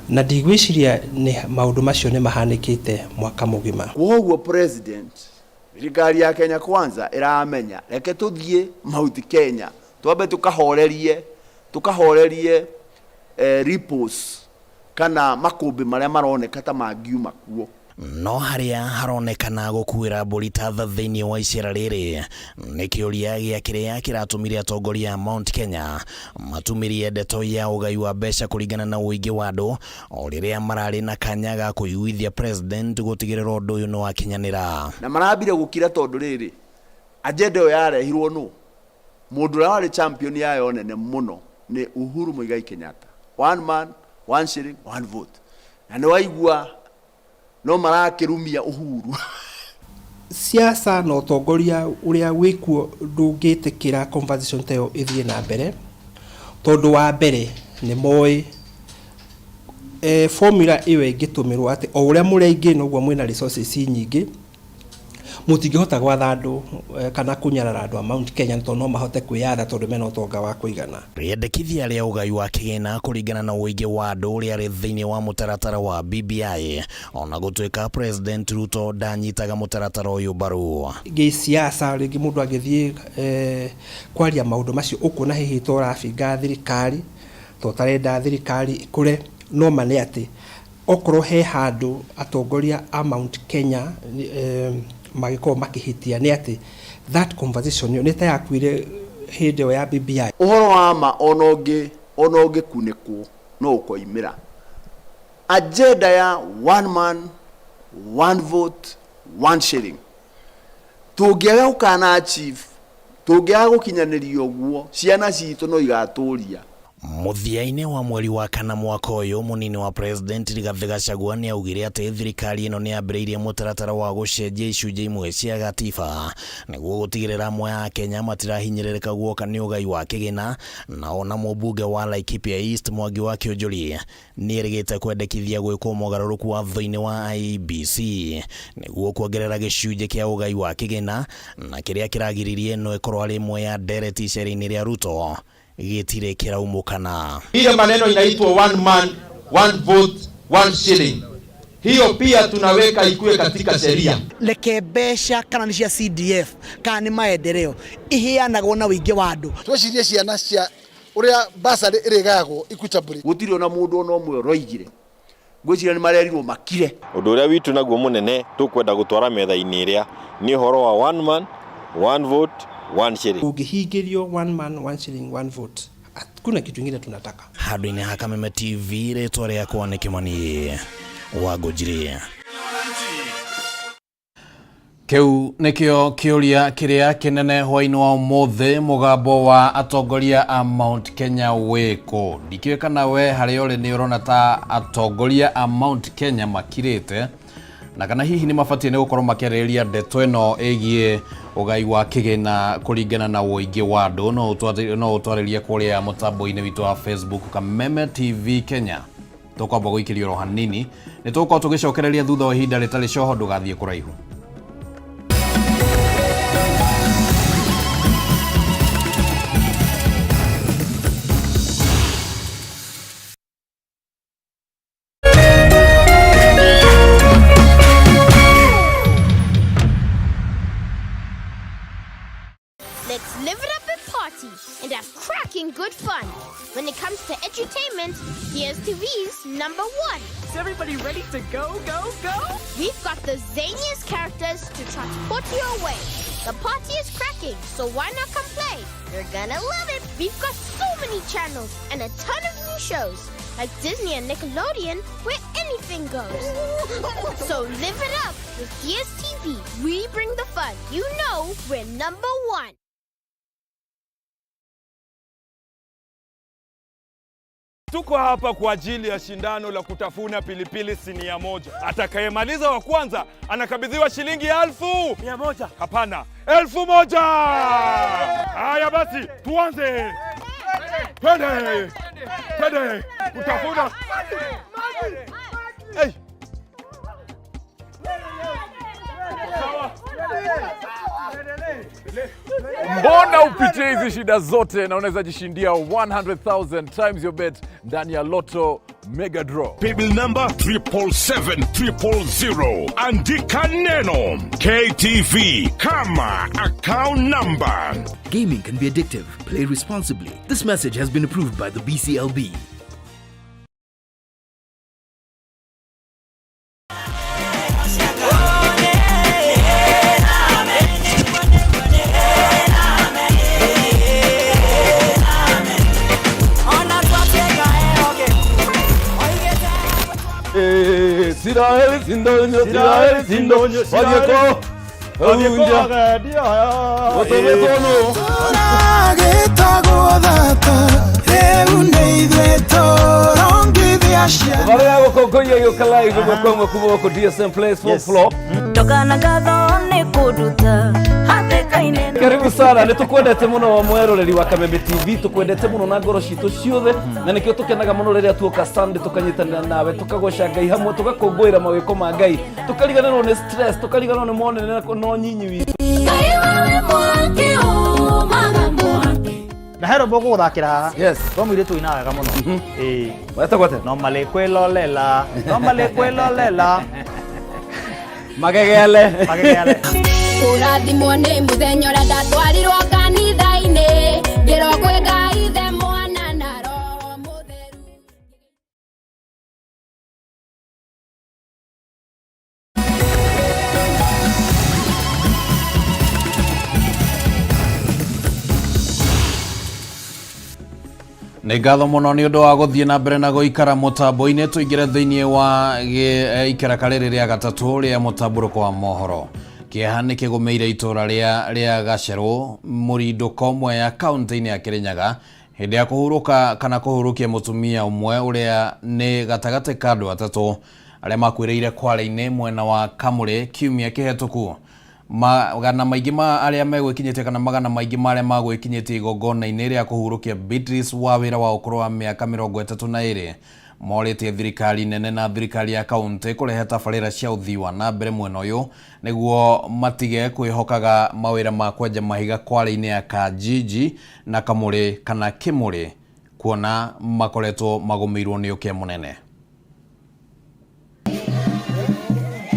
na ndigwĩciria nĩ maũndũ macio nĩ mahanĩkĩte mwaka mũgima.
Kwoguo President, thirikari ya Kenya Kwanza ĩramenya reke tũthiĩ Mount Kenya twambe tũkahorerie ripples kana makũmbĩ marĩa maroneka ta mangiuma kuo.
No harĩa haronekana gũkuĩra mbũri ta tha thĩinĩ wa icera rĩrĩ nĩ kĩũria gĩa kĩrĩa kĩratũmire atongoria a Mount Kenya matumĩrie ndeto ya ũgai wa mbeca kũringana na ũingĩ wa andũ o rĩrĩa mararĩ na kanya ga kũiguithia President gũtigĩrĩra ũndũ ũyũ nĩ wakinyanĩra.
Na marambire gũkira tondũ rĩrĩ agenda ĩyo yarehirwo nũ mũndũ ũrĩa warĩ champion yayo nene mũno nĩ Uhuru Muigai Kenyatta. One man, one shilling, one vote. Na nĩ waigua no marakĩrumia Uhuru.
Siasa na ũtongoria ũrĩa wĩkuo ndũngĩtĩkĩra conversation ta ĩyo ĩthiĩ na mbere, tondũ wa mbere nĩ moĩ formula ĩyo ĩngĩtũmĩrwo atĩ o ũrĩa mũrĩ aingĩ noguo mwĩna resources nyingĩ, mũtingĩhota gwatha andũ kana kũnyarara andũ a Mount Kenya tondũ no mahote kwĩyatha tondũ mena ũtonga wa kũigana.
Rĩendekithia rĩa ũgai wa kĩgĩna kũringana na ũingĩ wa andũ rĩarĩ thĩinĩ wa mũtaratara wa BBI, ona gũtuĩka President Ruto ndanyitaga mũtaratara ũyũ mbaru.
Gĩsiasa rĩngĩ mũndũ angĩthiĩ kwaria maũndũ macio ũkuona hihi ta ũrabinga thirikari, ta ũtarenda thirikari ĩkũre, no ma nĩ atĩ okorwo he handũ atongoria a Mount Kenya magĩkorwo makĩhĩtia nĩ atĩ that conversation nĩ ta yakuire hĩndĩ ĩyo ya BBI.
Ũhoro wa ma ona ũngĩkunĩkwo no ũkoimĩra. Agenda ya one man, one vote, one shilling. Tũngĩaga gũkana achieve, tũngĩaga gũkinyanĩria ũguo, ciana citũ no igatũria.
Mũthia-inĩ wa mweri wa kana mwaka ũyũ, mũnini wa President Rigathĩ Gachagua nĩ augire atĩ thirikari ĩno nĩ yambĩrĩirie mũtaratara wa gũcenjia icunjĩ imwe cia gatiba nĩguo gũtigĩrĩra amwe a Kenya matirahinyĩrĩrĩka guoka nĩ ũgai wa kĩgĩna. Na ona mũmbunge wa Laikipia East Mwangi wa Kĩũnjũri nĩ erĩgĩte kwendekithia gwĩkwo mogarũrũku watho-inĩ wa IEBC nĩguo kuongerera gĩcunjĩ kĩa ũgai wa kĩgĩna, na kĩrĩa kĩragiririe ĩno ĩkorwo arĩ ĩmwe ya ndereti icera-inĩ rĩa Ruto gĩtirĩ kĩraumũkana.
Ile maneno inaitwa one man, one vote, one shilling. Hiyo pia tunaweka ikue katika sheria.
Reke mbeca kana nĩ cia CDF kana nĩ maendeleo iheanagwo na ũingĩ wa andũ.
Twecirie ciana cia ũrĩa basarĩ ĩrĩgayagwo equitably.
Gũtirĩ ona mũndũ ona ũmwe ũroigire. Ngwĩciria nĩ marerirwo makire.
Ũndũ ũrĩa witũ naguo mũnene tũkwenda gũtwara metha-inĩ ĩrĩa nĩ ũhoro wa one man, one vote, one shilling.
Ũngĩhingĩrio one man, one shilling, one vote, hakuna kitu kingine tunataka.
Handũ-inĩ ha Kameme TV, rĩtwa rĩakwa nĩ Kĩmani wa Ngũnjiri.
Kĩu nĩkĩo kĩũria kĩrĩa kĩnene hwaĩ-inĩ wa ũmũthĩ, mũgambo wa atongoria a Mount Kenya wĩkũ? Ndikĩũĩ kana we harĩa ũrĩ nĩ ũrona ta atongoria a Mount Kenya makirĩte Na kana hihi nĩ mabatiĩ nĩ gũkorwo makĩarĩrĩria ndeto ĩno ĩgiĩ ũgai wa kĩgĩna kũringana na ũingĩ wa andũ. No ũtwarĩrie kũrĩa mũtambo-inĩ witũ wa Facebook Kameme TV Kenya. Tũkwamba gũikĩrio oro hanini, nĩ tũgũkorwo tũgĩcokereria thutha wa ihinda rĩtarĩ coho. Ndũgathiĩ kũraihu.
Let's live it up and party and have cracking good fun. When it comes to entertainment, DSTV's number one.
Is everybody ready to go, go, go?
We've got the zaniest characters to transport you away. The party is cracking, so why not come play? You're gonna love it. We've got so many channels and a ton of new shows, like Disney and Nickelodeon, where anything goes. So live it up with DSTV. We bring the fun. You know we're number one.
Tuko hapa kwa ajili ya shindano la kutafuna pilipili sinia moja. Atakayemaliza wa kwanza anakabidhiwa shilingi 1,100. Hapana, 1,000. Haya basi, tuanze. Twende, twende kutafuna. Hey.
Mbona upitie hizi shida zote na unaweza jishindia 100,000 times your bet ndani ya Lotto Mega Draw.
Paybill number 777,000. Andika neno KTV kama account number.
Gaming can be addictive. Play responsibly. This message has been approved by the BCLB.
Siraeli sindonyo, Siraeli sindonyo, Wadieko, Unja, Otometono.
Barĩa gũkũngũiya gĩũka live ĩmwe kwa ĩmwe kuma gũkũ DSM Place fourth floor.
Ndogana ngatho nĩ kũnduta hatĩka-inĩ.
Karibu sana, nĩ tũkwendete mũno mweroreri wa Kameme TV, tũkwendete mũno na ngoro citũ ciothe, na nĩkĩo tũkenaga mũno rĩrĩa tuoka Sunday tũkanyitanĩra nawe, tũkagoca Ngai hamwe, tũgakũngũĩra mawĩko ma Ngai, tũkariganĩrwo nĩ stress, tũkariganĩrwo nĩ monene na ũnyinyi witũ.
Na he rwĩmbo ngũgũthakĩra haha.
Yes.
Rwa mũirĩtu ũinaga wega mũno. Ĩĩ.
Wetagwo atĩa?
Normally kwĩlolela, normally kwĩlolela.
Magegele.
Magegele.
Kũrathimwo nĩ mũthenya ũrĩa ndatwarirwo kanitha-inĩ, ngĩrwo kwĩ Ngai Ithe, Mwana na Roho Mũtheru.
Nĩ ngatho mũno nĩ ũndũ wa gũthiĩ na mbere na gũikara mũtambo-inĩ. Tũingĩre thĩinĩ wa ikereka rĩrĩ rĩa gatatũ rĩa mũtambũrũko wa mohoro. Kĩeha nĩ kĩgũmĩire itũra rĩa Gacerũ mũrindũko Mwea kaũntĩ-inĩ ya Kĩrĩnyaga hĩndĩ ya kũhurũka kana kũhurũkia mũtumia ũmwe ũrĩa nĩ gatagatĩ ka andũ atatũ arĩa makuĩrĩire Kwale-inĩ mwena wa Kamũrĩ kiumia kĩhetũku. Magana maingĩ ma arĩa megwĩkinyĩtie kana magana maingĩ ma arĩa magwĩkinyĩtie igongona-inĩ rĩa kũhurũkia Beatrice wa wĩra wa ũkũrũ wa mĩaka 32 morĩtie thirikari nene na thirikari ya kaũntĩ kũrehe tabarĩra cia ũthii wa na mbere mwena ũyũ nĩguo matige kwĩhokaga mawĩra ma kwenja mahiga Kwale-inĩ ya Kajiji na Kamũrĩ kana Kĩmũrĩ kuona makoretwo magũmĩirwo nĩ ũkĩa mũnene.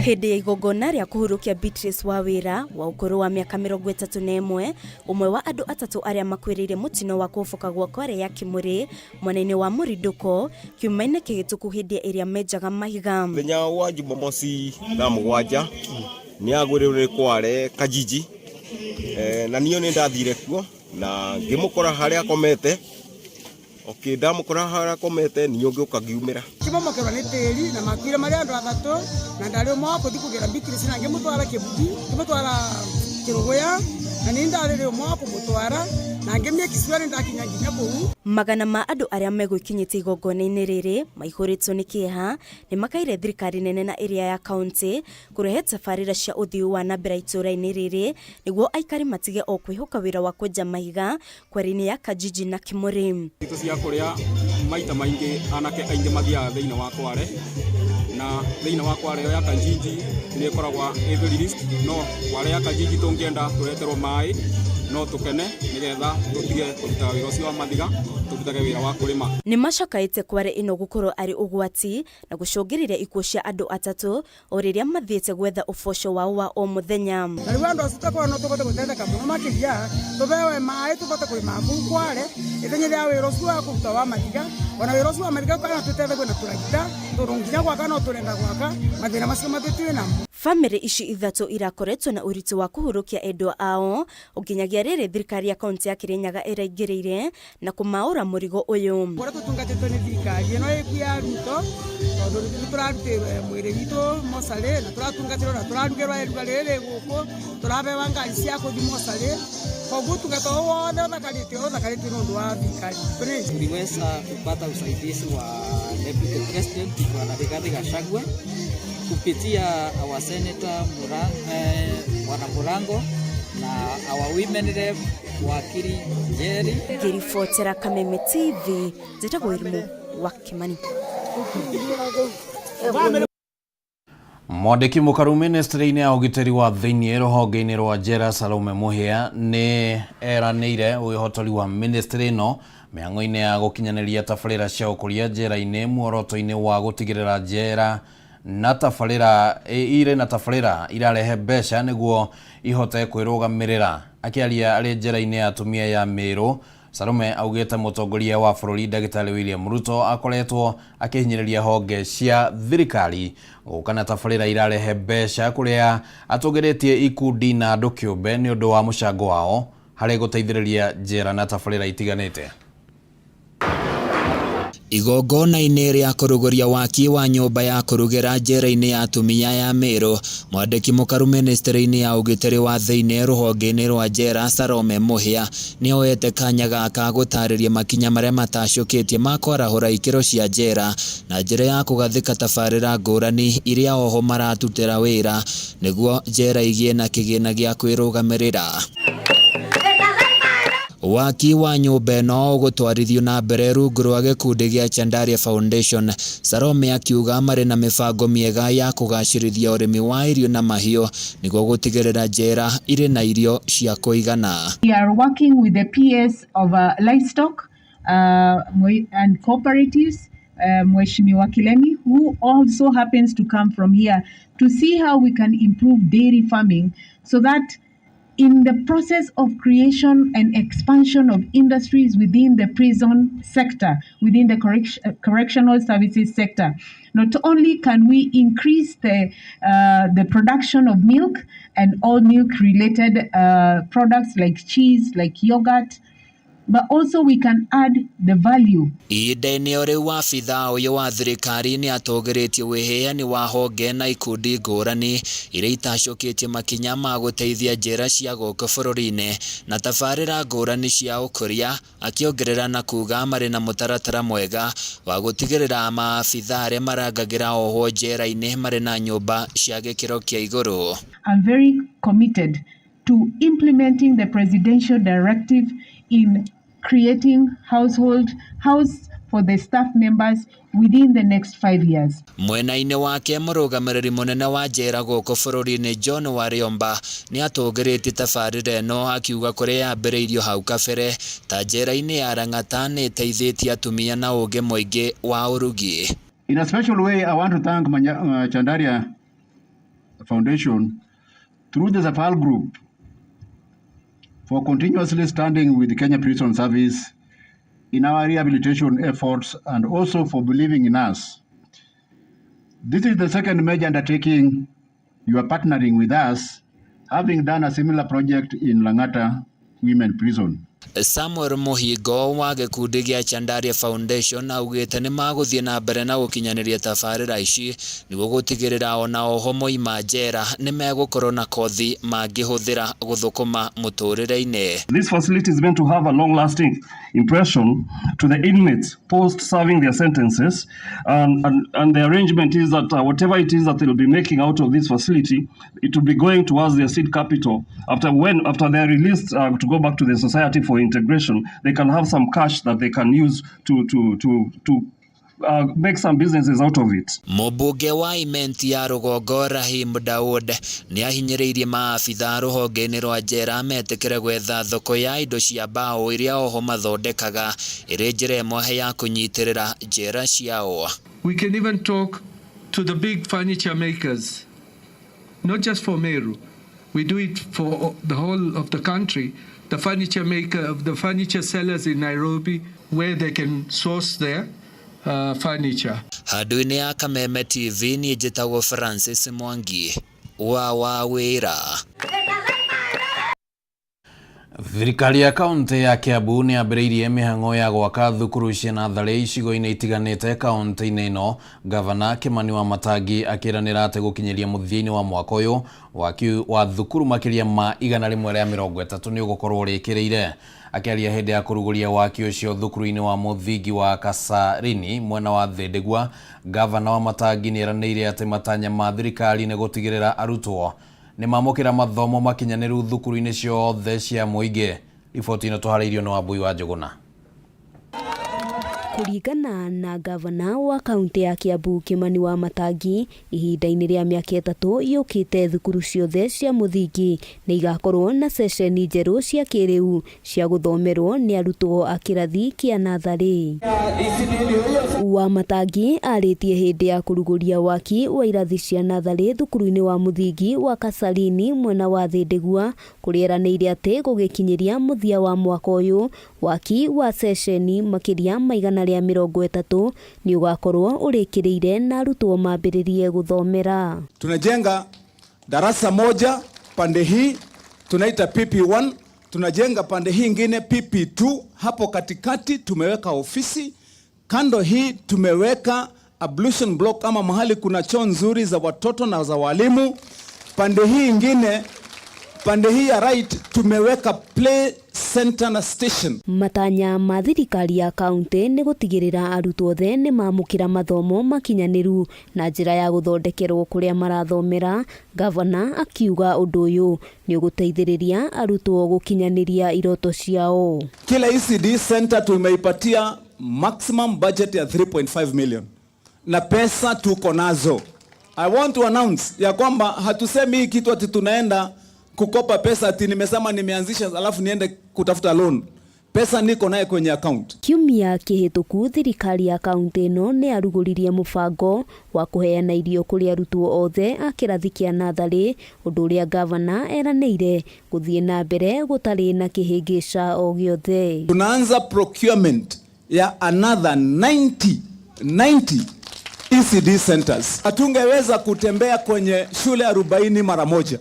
Hĩndĩ ya igongona rĩa kũhurũkia Beatrice wa wĩra wa ũkũrũ wa mĩaka 31, ũmwe wa andũ atatũ arĩa makuĩrĩire mũtino wa kũhoboka gwa kware ya Kĩmũrĩ mwena-inĩ wa Mũrindũko kiumia-inĩ kĩhĩtũku hĩndĩ ĩrĩa menjaga mahiga.
Mũthenya wa Jumamosi thaa 7 nĩ agwĩrĩirwo nĩ Kware Kajiji, na niĩ nĩ ndathire kuo na ngĩmũkora harĩa akomete. Okay, ndamũkora harĩa akomete niĩ ngĩũka ngiumĩra.
Kĩmomokerwo nĩ tĩri na makuire marĩ andũ atatũ na ndarĩ ũmwe wa kũthi kũgĩra Beatrice na ngĩmũtwara Kĩbuthi, ngĩmũtwara Kĩrũgũya. Na nĩ ndarĩrĩ ũmwe wa kũmũtwara na ngĩmĩkicua nĩ ndakinya nginya kũu.
Magana ma andũ arĩa megũikinyĩtie igongona-inĩ rĩrĩ maihũrĩtwo nĩ kĩeha nĩ makaire thirikari nene na ĩrĩa ya kaunti kũrehe tabarĩra cia ũthii wa na mbere itũũra-inĩ rĩrĩ nĩguo aikari matige o kwĩhoka wĩra wa kwenja mahiga kware-inĩ ya Kajiji na Kĩmũrĩ.
Itũ cia kũrĩa maita maingĩ anake aingĩ mathiaga thĩinĩ wa kware na thĩinĩ wa kware ya Kajiji nĩ ĩkoragwo ĩ very risk, no kware ya Kajiji tũngĩenda tũreterwo maĩ no tũkene nĩgetha tũtige kũrutaga wĩra ũcio wa mathiga tũrutage wĩra wa kũrĩma.
Nĩ macakaĩte kware ĩno gũkorwo arĩ ũgwati na gũcũngĩrĩria ikuũ cia andũ atatũ o rĩrĩa mathiĩte gwetha ũboco wao wa o mũthenya.
Na rĩu andũ acio takorwo no tũbote gũteithĩka mũno makĩria tũbewe maĩ tũbote kũrĩma kũu kware ithenya rĩa wĩra ũcio wa kũruta wa mahiga, ona wĩra ũcio wa mahiga kana tũteithagio na tũragita tondũ nginya gwaka no tũrenda gwaka mathĩna macio matũ namo.
Famĩlĩ ici ithatũ irakoretwo na ũritũ wa kũhurũkia endwa ao nginyagia rĩrĩ thirikari ya kaunti ya Kirinyaga ĩraingĩrĩire na kũmaũra mũrigo ũyũ.
Kũrĩa tũtungatĩtwo nĩ thirikari ĩno ĩku ya Ruto tondũ nĩ tũrarutĩrwo mwĩrĩ witũ mocarĩ na tũratungatĩrwo na tũrarugĩrwo iruga rĩrĩ gũkũ tũrabewa ngari cia kũthiĩ mocarĩ koguo ũtungata ũyũ wothe ũthakarĩtio nĩ ũndũ wa thirikari.
Tuliweza kupata usaidizi wa Deputy President Bwana Rigathi Gachagua kupitia our Senator Bwana Murango na our women rep Wakili Njeri.
Ngĩribotera Kameme TV njĩtagwo Irimũ wa Kimani.
Mwandĩki mũkaru ministry-inĩ ya ũgitĩri wa thĩinĩ rũhonge-inĩ rwa njera Salome Mũhĩa nĩ eranĩire wĩhotori wa ministry ĩno mĩhang'o-inĩ ya gũkinyanĩria tabarĩra cia ũkũria njera-inĩ muoroto-inĩ wa gũtigĩrĩra njera na tabarĩra irĩ na tabarĩra irarehe mbeca nĩguo ihote kwĩrũgamĩrĩra. Akĩaria arĩ njera-inĩ ya atumia ya Meru, Salome augĩte mũtongoria wa bũrũri Ndagĩtarĩ William Ruto akoretwo akĩhinyĩrĩria honge cia thirikari gũka na tabarĩra irarehe mbeca kũrĩa atũgĩrĩtie ikundi na andũ kĩũmbe nĩ ũndũ wa mũcango wao harĩ gũteithĩrĩria njera na tabarĩra itiganĩte.
Igongona-inĩ rĩa kũrugũria waki wa nyũmba ya kũrugĩra njera-inĩ ya atumia ya Meru, mwandĩki mũkaru ministry-inĩ ya ũgitĩri wa thĩinĩ rũhonge-inĩ rwa njera Salome Mũhĩa nĩ oete kanya gaka gũtarĩria makinya marĩa matacũkĩtie ma kwarahũra ikĩro cia njera na njĩra ya kũgathĩka tabarĩra ngũrani iria oho maratutĩra wĩra nĩguo njera igĩe na kĩgĩna gĩa kwĩrũgamĩrĩra. Waki wa nyũmba ĩno ũgũtwarithio na mbere rungu rwa gĩkundi gĩa Chandaria Foundation. Salome akiuga marĩ na mĩbango mĩega ya kũgacĩrithia ũrĩmi wa irio na mahiũ nĩguo gũtigĩrĩra njera irĩ na irio cia kũigana.
We are working with the PS of livestock and cooperatives, Mheshimiwa Kilemi, who also happens to come from here, to see how we can improve dairy farming so that in the process of creation and expansion of industries within the prison sector, within the correctional services sector, not only can we increase the production of milk and all milk-related products like cheese, like yogurt, but also we can add the value.
Ihinda-inĩ o rĩu wabithaa ũyũ wa thirikari nĩ atũgĩrĩtie wĩheani wa honge na ikundi ngũrani iria itacũkĩtie makinya ma gũteithia njera cia gũkũ bũrũri-inĩ na tabarĩra ngũrani cia ũkũria, akĩongerera na kuga marĩ na mũtaratara mwega wa gũtigĩrĩra maabithaa arĩa marangagĩra ohwo njera-inĩ marĩ na nyũmba cia gĩkĩro kĩa igũrũ.
I'm very committed to implementing the presidential directive in creating house for the staff members within the next 5 years.
Mwena-inĩ wake mũrũgamĩrĩri mũnene wa njera gũkũ bũrũri-inĩ John Warĩomba nĩ atũgĩrĩtie tabarĩra ĩno akiuga kũrĩa yambĩrĩirio hau kabere ta njera-inĩ ya Lang'ata nĩ ĩteithĩtie atumia na ũũgĩ mũingĩ wa ũrugi.
In a special way, I want to thank Chandaria Foundation through the Zafal Group for continuously standing with the Kenya Prison Service in our rehabilitation efforts and also for believing in us. This is the second major undertaking you are partnering with us, having done a similar project in Lang'ata Women Prison.
Samuel Mũhingo wa gĩkundi gĩa Chandaria Foundation augĩte nĩmagũthiĩ na mbere na gũkinyanĩria tabarĩra ici nĩguo gũtigĩrĩra ona oho moima njera nĩmegũkorwo na kothi mangĩhũthĩra gũthũkũma mũtũrĩre-inĩ.
This facility is meant to have a long-lasting impression to the inmates post serving their sentences, and the arrangement is that whatever it is that they'll be making out of this facility, it will be going towards their seed capital. After they are released to go back to the society for integration, they can have some cash that they can use to make some businesses out of it.
Mũmbunge wa Imenti ya rũgongo Rahim Daud nĩ ahinyĩrĩirie maabitha rũhonge-inĩ rwa njera metĩkĩre gwetha thoko ya indo cia mbaũ iria oho mathondekaga ĩrĩ njĩra ĩmwe ya kũnyitĩrĩra njera ciao.
We can even talk to the big furniture makers, not just for Meru. We do it for the whole of the country. The furniture maker, the furniture sellers in Nairobi, where they can source their furniture.
Handũ-inĩ ya Kameme TV niĩ njĩtagwo Francis Mwangi wa Wawĩra.
Thirikari ya kaunti ya Kiambu nĩ yambĩrĩirie mĩhang'o ya gwaka thukuru cia natharĩ icigo-inĩ itiganĩte kaunti-inĩ ĩno. Gavana Kimani Wamatangi akĩranĩra atĩ gũkinyĩria mũthia-inĩ wa mwaka ũyũ waki wa thukuru makĩria ma 130 nĩ ũgũkorwo ũrĩkĩrĩire. Akĩaria hĩndĩ ya kũrugũria waki ũcio thukuru-inĩ wa mũthingi wa Kasarini mwena wa Thindigua, Gavana Wamatangi nĩ eranĩire atĩ matanya ma thirikari nĩ gũtigĩrĩra arutwo nĩ mamũkĩra mathomo makinyanĩru thukuru-inĩ ciothe cia mũingĩ. Riboti ĩno tũharĩirio nĩ Wambui wa Njũgũna.
Kũringana na gavana wa kaunti ya Kiambu Kimani Wamatangi, ihinda-inĩ rĩa mĩaka 3 yũkĩte thukuru ciothe cia mũthingi nĩ igakorwo na ceceni njerũ cia kĩrĩu cia gũthomerwo nĩ arutwo a kĩrathi kĩa natharĩ. Wamatangi arĩtie hĩndĩ ya kũrugũria waki wa irathi cia natharĩ thukuru-inĩ wa mũthingi wa Kasarini mwena wa Thindigua, kũrĩa eranĩire atĩ gũgĩkinyĩria mũthia wa mwaka ũyũ waki wa ceceni makĩria ma 130 nĩ ũgakorwo ũrĩkĩrĩire na arutwo mambĩrĩrie gũthomera.
Tunajenga darasa moja pande hii tunaita PP1, tunajenga pande hii ingine PP2, hapo katikati tumeweka ofisi, kando hii tumeweka ablution block ama mahali kuna choo nzuri za watoto na za walimu. Pande hii ingine, pande hii ya right tumeweka play center na station.
Matanya ma thirikari ya kaunti nĩ gũtigĩrĩra arutwo othe nĩ mamũkĩra mathomo makinyanĩru na njĩra ya gũthondekerwo kũrĩa marathomera. Gavana akiuga ũndũ ũyũ nĩ ũgũteithĩrĩria arutwo gũkinyanĩria iroto ciao.
Kila ECD center tumeipatia maximum budget ya 3.5 million na pesa tuko nazo. I want to announce ya kwamba hatusemi hii kitu ati tunaenda kukopa pesa ati nimesema nimeanzisha alafu niende kutafuta loan. Pesa niko naye kwenye account.
Kiumia kĩhĩtũku thirikari ya kaunti ĩno nĩ yarugũririe mũbango wa kũheana irio kũrĩ arutwo othe a kĩrathi kĩa natharĩ, ũndũ ũrĩa gavana eranĩire gũthiĩ na mbere gũtarĩ na kĩhĩngĩca o gĩothe.
Tunaanza procurement ya another 90 ECD centers. Hatungeweza kutembea kwenye shule 40 mara moja,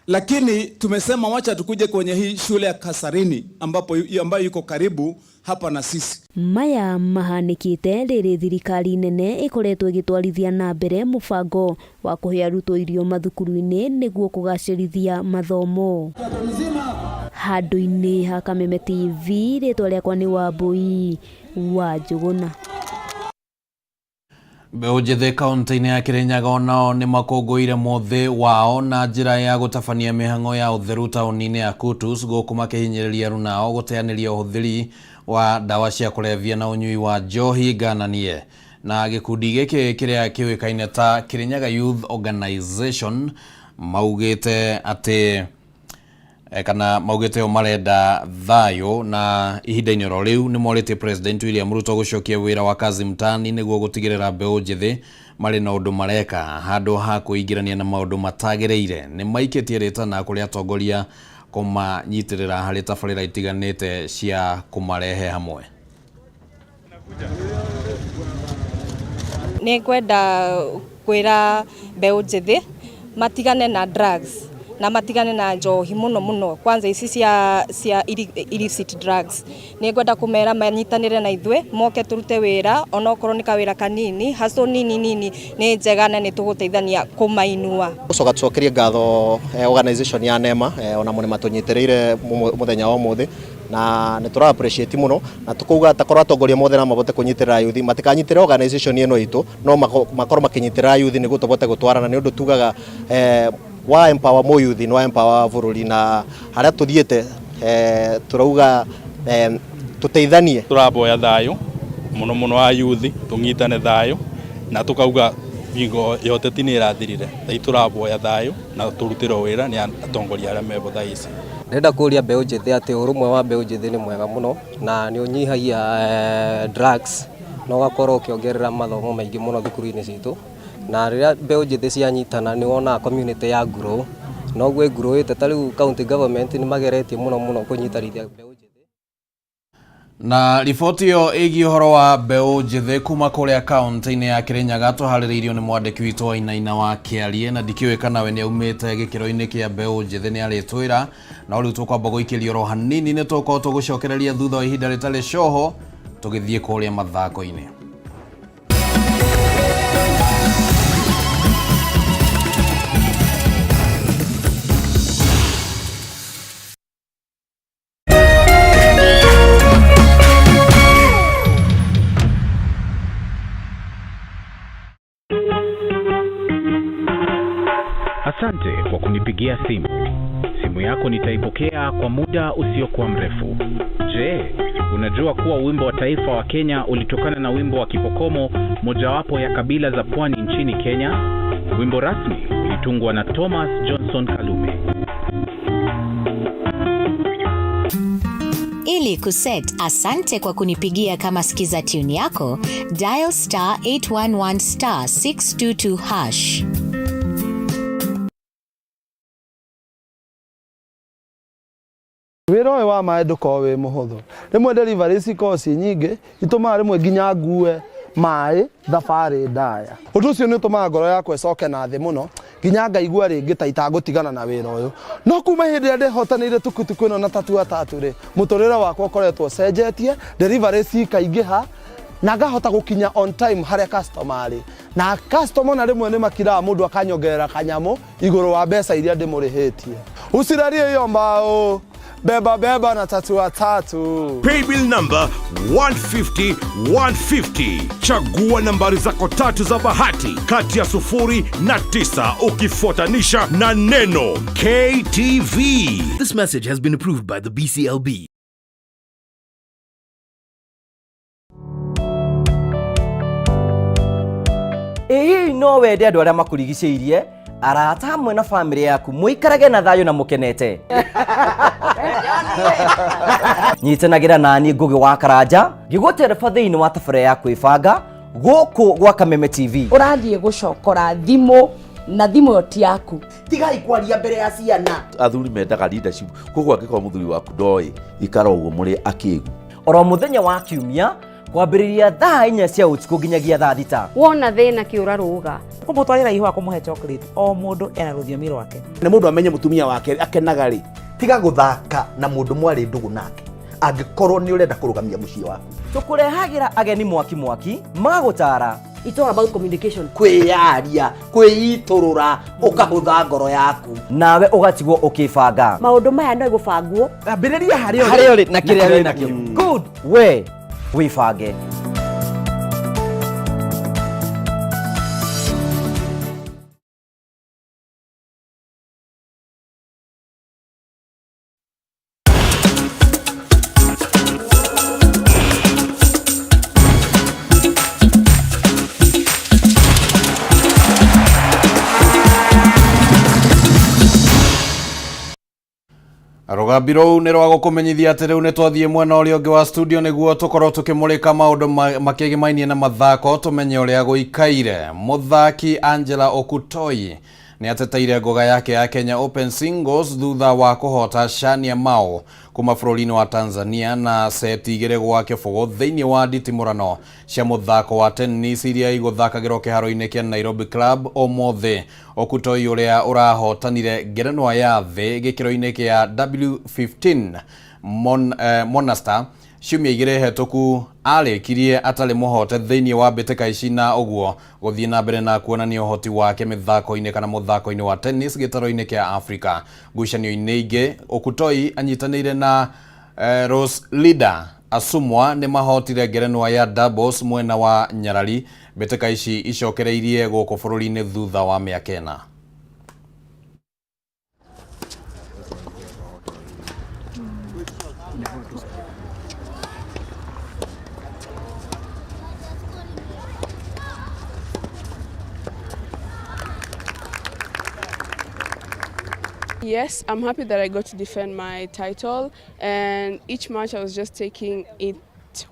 lakini tumesema wacha tukuje kwenye hii shule ya Kasarini ambayo iko karibu hapa na sisi.
Maya mahanĩkĩte rĩrĩ thirikari nene ĩkoretwo ĩgĩtwarithia na mbere mũbango wa kũhe arutwo irio mathukuru-inĩ nĩguo kũgacĩrithia mathomo. Handũ-inĩ ha Kameme TV, rĩtwa rĩakwa nĩ Wambui wa Njũgũna.
Mbeũ njĩthĩ kaunti-inĩ ya Kirinyaga onao nĩ makũngũĩire mũthĩ wao na njĩra ya gũtabania mĩhang'o ya ũtheru taũni-inĩ ya Kutus, gũkũ makĩhinyĩrĩria arunao gũteanĩria ũhũthĩri wa ndawa cia kũrebia na ũnyui wa njohi ngananie. Na gĩkundi gĩkĩ kĩrĩa kĩũĩkaine ta Kirinyaga Youth Organization maugĩte atĩ kana maugĩte o marenda thayũ, na ihinda-inĩ oro rĩu nĩ morĩtie President William Ruto gũcokia wĩra wa kazi mtaani nĩguo gũtigĩrĩra mbeũ njĩthĩ marĩ na ũndũ mareka handũ ha kwĩingĩrania na maũndũ matagĩrĩire. Nĩ maikĩtie rĩtana kũrĩ atongoria kũmanyitĩrĩra harĩ tabarĩra itiganĩte cia kũmarehe hamwe.
Nĩ ngwenda kwĩra mbeũ njĩthĩ matigane na drugs,
Na matigane na njohi muno muno, kwanza ici cia illicit drugs. Nĩ ngwenda kũmera manyitanĩre na ithuĩ, moke tũrute wĩra, onokorwo nĩ kawĩra kanini, hustle nini nini nĩ njega na nĩ tũgũteithania kũmainua.
Gũcoka tũcokerie ngatho organization ya NEMA, ona mo nĩ matũnyitĩrĩire mũthenya wa ũmũthĩ, na nĩ tũra appreciate mũno, na tũkauga takorwo atongoria mothe no mabote kũnyitĩrĩra yuthi, matikanyitĩrĩra organization ĩno itũ, no makorwo makĩnyitĩrĩra yuthi nĩguo tũbote gũtwarana, nĩ ũndũ tugaga wa empower mũyuthi nĩ wa empower bũrũri, na harĩa tũthiĩte tũrauga tũteithanie.
Tũraboya thayũ mũno mũno a yuthi, tũnyitane thayũ, na tũkauga bingo ya ũteti nĩ ĩrathirire, thai tũraboya thayũ na tũrutĩrwo wĩra nĩ atongoria arĩa meho thaa ici.
Ndĩrenda kũria mbeũ njĩthĩ atĩ ũrũmwe wa mbeũ njĩthĩ nĩ mwega mũno na nĩ ũnyihagia drugs na ũgakorwo ũkĩongerera mathomo maingĩ mũno thukuru-inĩ citũ, na rĩrĩa mbeũ njĩthĩ cianyitana nĩ wonaga community ya grow, na ũguo ĩgrowĩte. Ta rĩu county government nĩ mageretie mũno mũno kũnyitanithia mbeũ.
Na riboti ĩyo ĩgiĩ ũhoro wa mbeũ njĩthĩ kuma kũrĩa kaũntĩ-inĩ ya Kĩrĩnyaga tũharĩrĩirio nĩ mwandĩki witũ wa Inaina wa Kĩarie, na ndikĩũĩ kana we nĩ aumĩte gĩkĩro-inĩ kĩa mbeũ njĩthĩ, nĩ arĩtwĩra. No rĩu tũkwamba gũikĩria oro hanini, nĩ tũgũkorwo tũgũcokereria thutha wa ihinda rĩtarĩ coho tũgĩthiĩ kũrĩa mathako-inĩ.
Asante kwa kunipigia simu. Simu yako nitaipokea kwa muda usiokuwa mrefu. Je, unajua kuwa wimbo wa taifa wa Kenya ulitokana na wimbo wa Kipokomo, mojawapo ya kabila za pwani nchini Kenya? Wimbo rasmi ulitungwa na Thomas Johnson Kalume.
Ili kuset asante kwa kunipigia kama skiza tune yako, dial star 811 star 622 hash.
Wĩra ũyũ wa maĩ ndũkoragwo wĩ mũhũthũ. Rĩmwe delivery cikoragwo ciĩ nyingĩ, itũmaga rĩmwe nginya ngue maĩ thabarĩ ndaya. Ũndũ ũcio nĩ ũtũmaga ngoro yakwa ĩcoke na thĩ mũno, nginya ngaigua rĩngĩ ta itangũtigana na wĩra ũyũ. No kuma hĩndĩ ĩrĩa ndĩhotanĩire tukutuku ĩno na tatua tatu rĩ, mũtũrĩre wakwa ũkoretwo ũcenjetie, delivery cikaingĩha, na ngahota gũkinya on time harĩa customer arĩ. Na customer ona rĩmwe nĩ makiraga mũndũ akanyongerera kanyamũ igũrũ wa mbeca iria ndĩmũrĩhĩtie. Usilalie hiyo mbao, beba beba na tatua tatu.
Paybill number 150 150. Chagua nambari zako tatu za bahati kati ya 0 na 9 ukifuatanisha na neno KTV.
This message has been approved by the BCLB.
Ĩ hihi no wende andũ arĩa makũrigicĩirie, arata hamwe na bamĩrĩ yaku mũikarage na thayũ na mũkenete? Nyitanagĩra nani Ngũgĩ wa Karanja ngĩgũtereba thĩinĩ wa tabarĩra ya kwĩbanga gũkũ gwa Kameme TV.
Ũrathiĩ gũcokora thimũ na thimũ ĩyo ti yaku.
Tigai kwaria mbere ya ciana.
Athuri mendaga leadership, koguo angĩkorwo mũthuri waku ndoĩ, ikara ũguo mũrĩ akĩgu.
Oro mũthenya wa kiumia kwambĩrĩria thaa 4 cia ũtukũ nginyagia thaa 6.
Wona thĩna kĩũra rũga.
Kũmũtwarĩra ihũa, kũmũhe chocolate, o mũndũ ena rũthiomi rwake.
Nĩ mũndũ amenye mũtumia wake akenaga rĩ. Tiga gũthaka na mũndũ mwarĩ ndũgũ nake angĩkorwo nĩ ũrenda kũrũgamia mũciĩ waku.
Tũkũrehagĩra ageni mwaki mwaki magũtara.
It's all about communication.
Kwĩyaria, kwĩitũrũra, ũkahũtha ngoro yaku.
Nawe ũgatigwo ũkĩbanga.
Maũndũ maya no gũbangwo.
Ambĩrĩria harĩa
ũrĩ, harĩa ũrĩ na kĩrĩa wĩ nakĩo. Good, we wĩbange.
Rũgambi rũu nĩ rwa gũkũmenyithia atĩ rĩu nĩ twathiĩ mwena ũrĩa ũngĩ wa studio nĩguo tũkorwo tũkĩmũrĩka maũndũ makĩgĩmainie na mathako, tũmenye ũrĩa gũikaire. Mũthaki Angela Okutoi Nĩ ateteire ngoga yake ya Kenya Open Singles thutha wa kũhota Shania Mao kuma bũrũri-inĩ wa Tanzania na seti 2-0 thĩinĩ wa nditimũrano cia mũthako wa tennis iria igũthakagĩrwo kĩharo-inĩ kĩa Nairobi Club ũmũthĩ. Okutoi ũrĩa ũrahotanire ngerenwa ya thĩ gĩkĩro-inĩ kĩa W15 Monastir ciumia 2 hetũku arĩkirie atarĩ mũhote thĩinĩ wa mbĩtĩka ici na ũguo gũthiĩ na mbere na kuonania ũhoti wake mĩthako-inĩ kana mũthako-inĩ wa tennis gĩtaro-inĩ kĩa Afrika. Ngucanio-inĩ ingĩ Okutoi anyitanĩire na Rose Leader Asumwa nĩ mahotire ngerenwa ya doubles mwena wa Nyarari. Mbĩtĩka ici icokereirie gũkũ bũrũri-inĩ thutha wa mĩaka 4.
Yes, I'm happy that I got to defend my title, and each match I was just taking it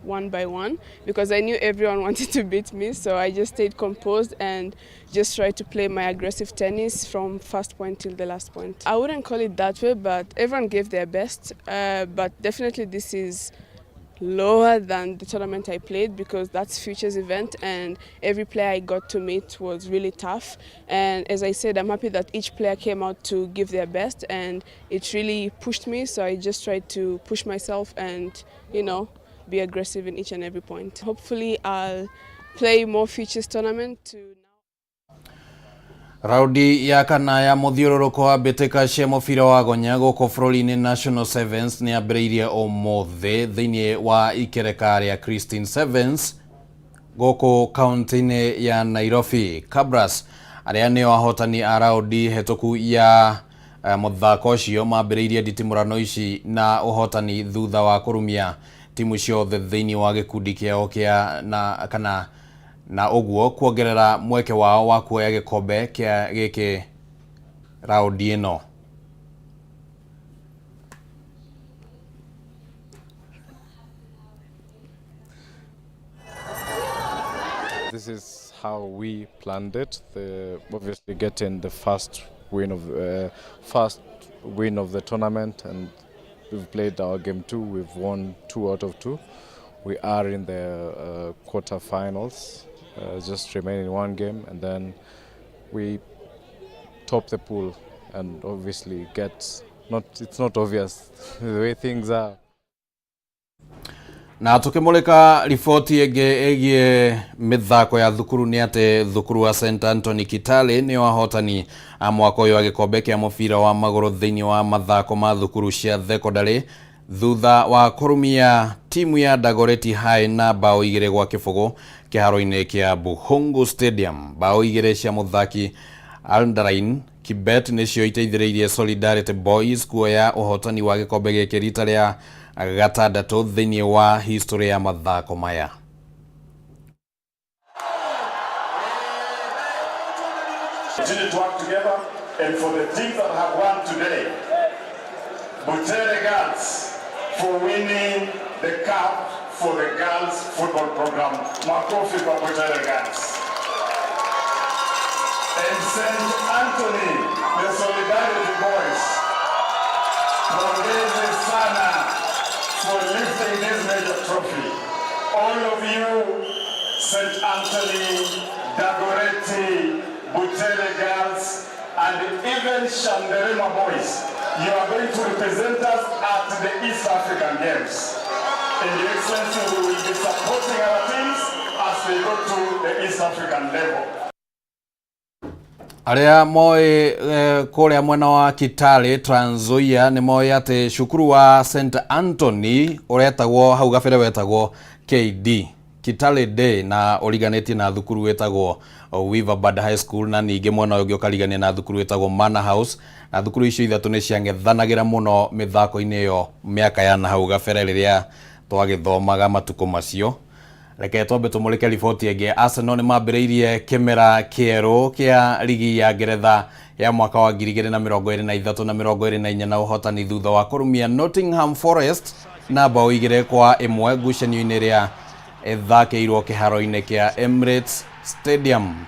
one by one because I knew everyone wanted to beat me, so I just stayed composed and just tried to play my aggressive tennis from first point till the last point. I wouldn't call it that way, but everyone gave their best, but definitely this is lower than the tournament I played because that's Futures event and every player I got to meet was really tough. And as I said, I'm happy that each player came out to give their best and it really pushed me, so I just tried to push myself and, you know, be aggressive in each and every point. Hopefully I'll play more Futures tournament to
Raundi ya kana ya mũthiũrũrũko wa mbĩtĩka cia mũbira wa gonya gũkũ bũrũri-inĩ National Sevens nĩ yambĩrĩirie ũmũthĩ thĩinĩ wa ikereka rĩa Christine Sevens gũkũ kaunti-inĩ ya Nairobi. Kabras arĩa nĩo ahotani a raundi hetũku ya mũthako ũcio mambĩrĩirie nditimũrano ici na ũhotani thutha wa kũrumia timu ciothe thĩinĩ wa gĩkundi kĩao kĩa na kana na ũguo kuongerera mweke wao wa kuoya gĩkombe kĩa gĩkĩ raundi ĩno.
This is how we planned it. Obviously getting the first win of the tournament, and we've played our game 2. We've won 2 out of 2. We are in the quarterfinals, just remaining 1 game, and then we top the pool and obviously get not. It's not obvious the way things are.
Na tukimulika riboti ĩngĩ ĩgiĩ mĩthako ya thukuru nĩ atĩ thukuru wa St Anthony Kitale nĩo ahotani a mwaka ũyũ wa gĩkombe kĩa mũbira wa magũrũ thĩinĩ wa mathako ma thukuru cia thekondarĩ thutha wa kũrumia timu ya Dagoretti High na bao 2-0 kĩharo-inĩ kĩa Buhungu Stadium. Bao 2 cia mũthaki Aldrain Kibet nĩcio iteithĩrĩirie Solidarity Boys kuoya ũhotani wa gĩkombe gĩkĩ rita rĩa gatandatũ thĩinĩ wa history ya mathako maya.
Continue to work together, and for the teams that have won today, Butere Girls for winning the cup for the girls football program. Makofi kwa Butere Girls. And St. Anthony, the Solidarity Boys, pongezi sana for lifting this major trophy. All of you, St. Anthony, Dagoretti, Butere Girls, and even Shanderema Boys, you are going to represent us at the East African Games. And Your Excellency, we will be supporting our teams as they go to the East African level.
Arĩa moĩ kũrĩa mwena wa Kitale Trans Nzoia nĩ moĩ atĩ cukuru wa St Anthony ũretagwo hau gabere wetagwo KD Kitale Day na ũriganĩtie na thukuru wĩtagwo Weaverbird High School na ningĩ mwena ũyũ ũngĩ ũkarigania na thukuru wĩtagwo Manor House, na thukuru icio ithatũ nĩ ciang'ethanagĩra mũno mĩthako-inĩ ĩyo mĩaka ya na hau gabere rĩrĩa twagĩthomaga matukũ macio. Reke twambe tũmũrĩke riboti ĩngĩ. Arsenal nĩ mambĩrĩirie kĩmera kĩerũ kĩa rigi ya Ngeretha ya mwaka wa 2023 na 24 na ũhotani thutha wa kũrumia Nottingham Forest na bao 2-1 ngucanio-inĩ ĩrĩa ĩthakĩirwo kĩharo-inĩ kĩa Emirates Stadium.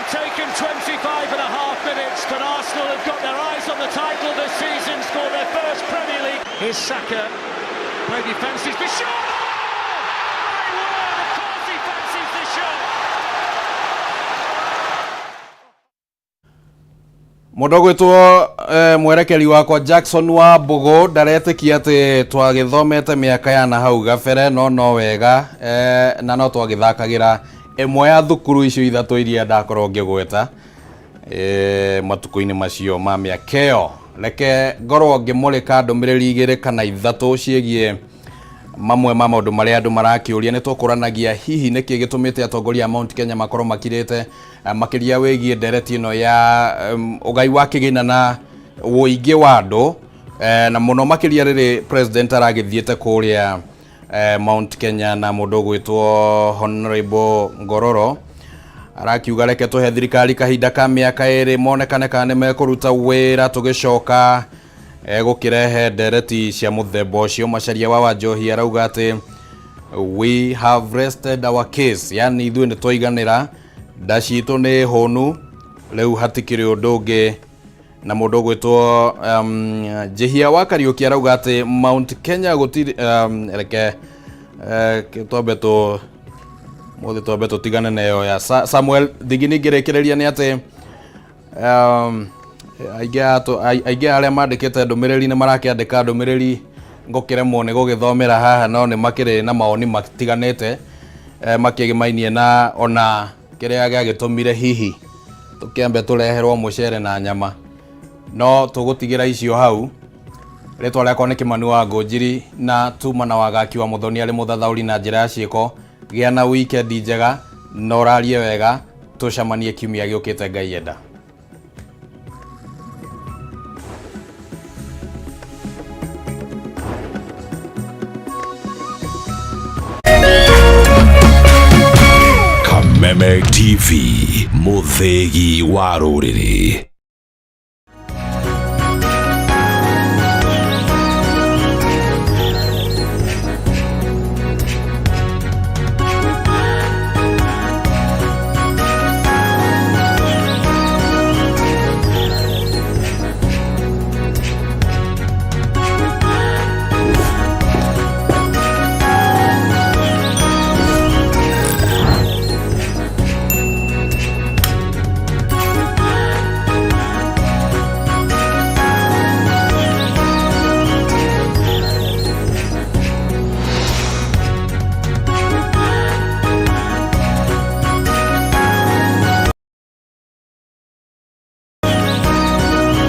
have taken 25 and a half minutes, but Arsenal have got their eyes on the title this season, scored their first Premier League. Here's Saka, maybe fancies the shot! My word, of course he fancies the shot!
Mũndũ ũgwĩtwo mwerekeri wakwa Jackson wa Mbũgũ ndaretĩkia atĩ twagĩthomete mĩaka ya na hau gabere no no wega na no twagĩthakagĩra ĩmwe ya thukuru icio ithatũ iria ndakorwo ngĩgweta matukũ-inĩ macio ma mĩaka ĩyo. Reke ngorwo ngĩmũrĩka ndũmĩrĩri igĩrĩ kana ithatũ ciĩgiĩ mamwe ma maũndũ marĩa andũ marakĩũria. Nĩ tũkũranagia hihi nĩkĩ gĩtũmĩte atongoria a Mount Kenya makorwo makirĩte makĩria wĩgiĩ ndereti ĩno ya ũgai wa kĩgĩna na ũingĩ wa andũ na mũno makĩria rĩrĩ president aragĩthiĩte kũrĩa Mount Kenya na mũndũ ũgwĩtwo Honorable Ngororo arakiuga reke tũhe thirikari kahinda ka mĩaka ĩrĩ monekane kana nĩ mekũruta wĩra tũgĩcoka gũkĩrehe ndereti cia mũthemba ũcio. Macharia wa Wanjohi arauga atĩ we have rested our case, yani ithuĩ nĩ twaiganĩra, nda citũ nĩ hũnu, rĩu hatikĩrĩ ũndũ ũngĩ. Na mũndũ ũgwĩtwo Njihia wa Kariũki arauga atĩ Mount Kenya gũtirĩ reke twambe tũ mũthĩ twambe tũtigane na ĩyo ya Samuel Thigini. Ngĩrĩkĩrĩria nĩ atĩ aingĩ arĩa mandĩkĩte ndũmĩrĩri nĩ marakĩandĩka ndũmĩrĩri ngũkĩremwo nĩ gũgĩthomera haha, no nĩ makĩrĩ na mawoni matiganĩte makĩgĩmainie na ona kĩrĩa gĩagĩtũmire hihi tũkĩambe tũreherwo mũcere na nyama, no tũgũtigĩra icio hau. Rĩtwa rĩakwa nĩ Kĩmani wa Ngũnjiri na tuma na wagaki wa Mũthoni arĩ mũthathaũri na njĩra ya ciĩko. Gĩa na weekend njega na ũrarie wega, tũcemanie kiumia gĩũkĩte Ngai enda.
Kameme TV, mũthĩgi wa rũrĩrĩ.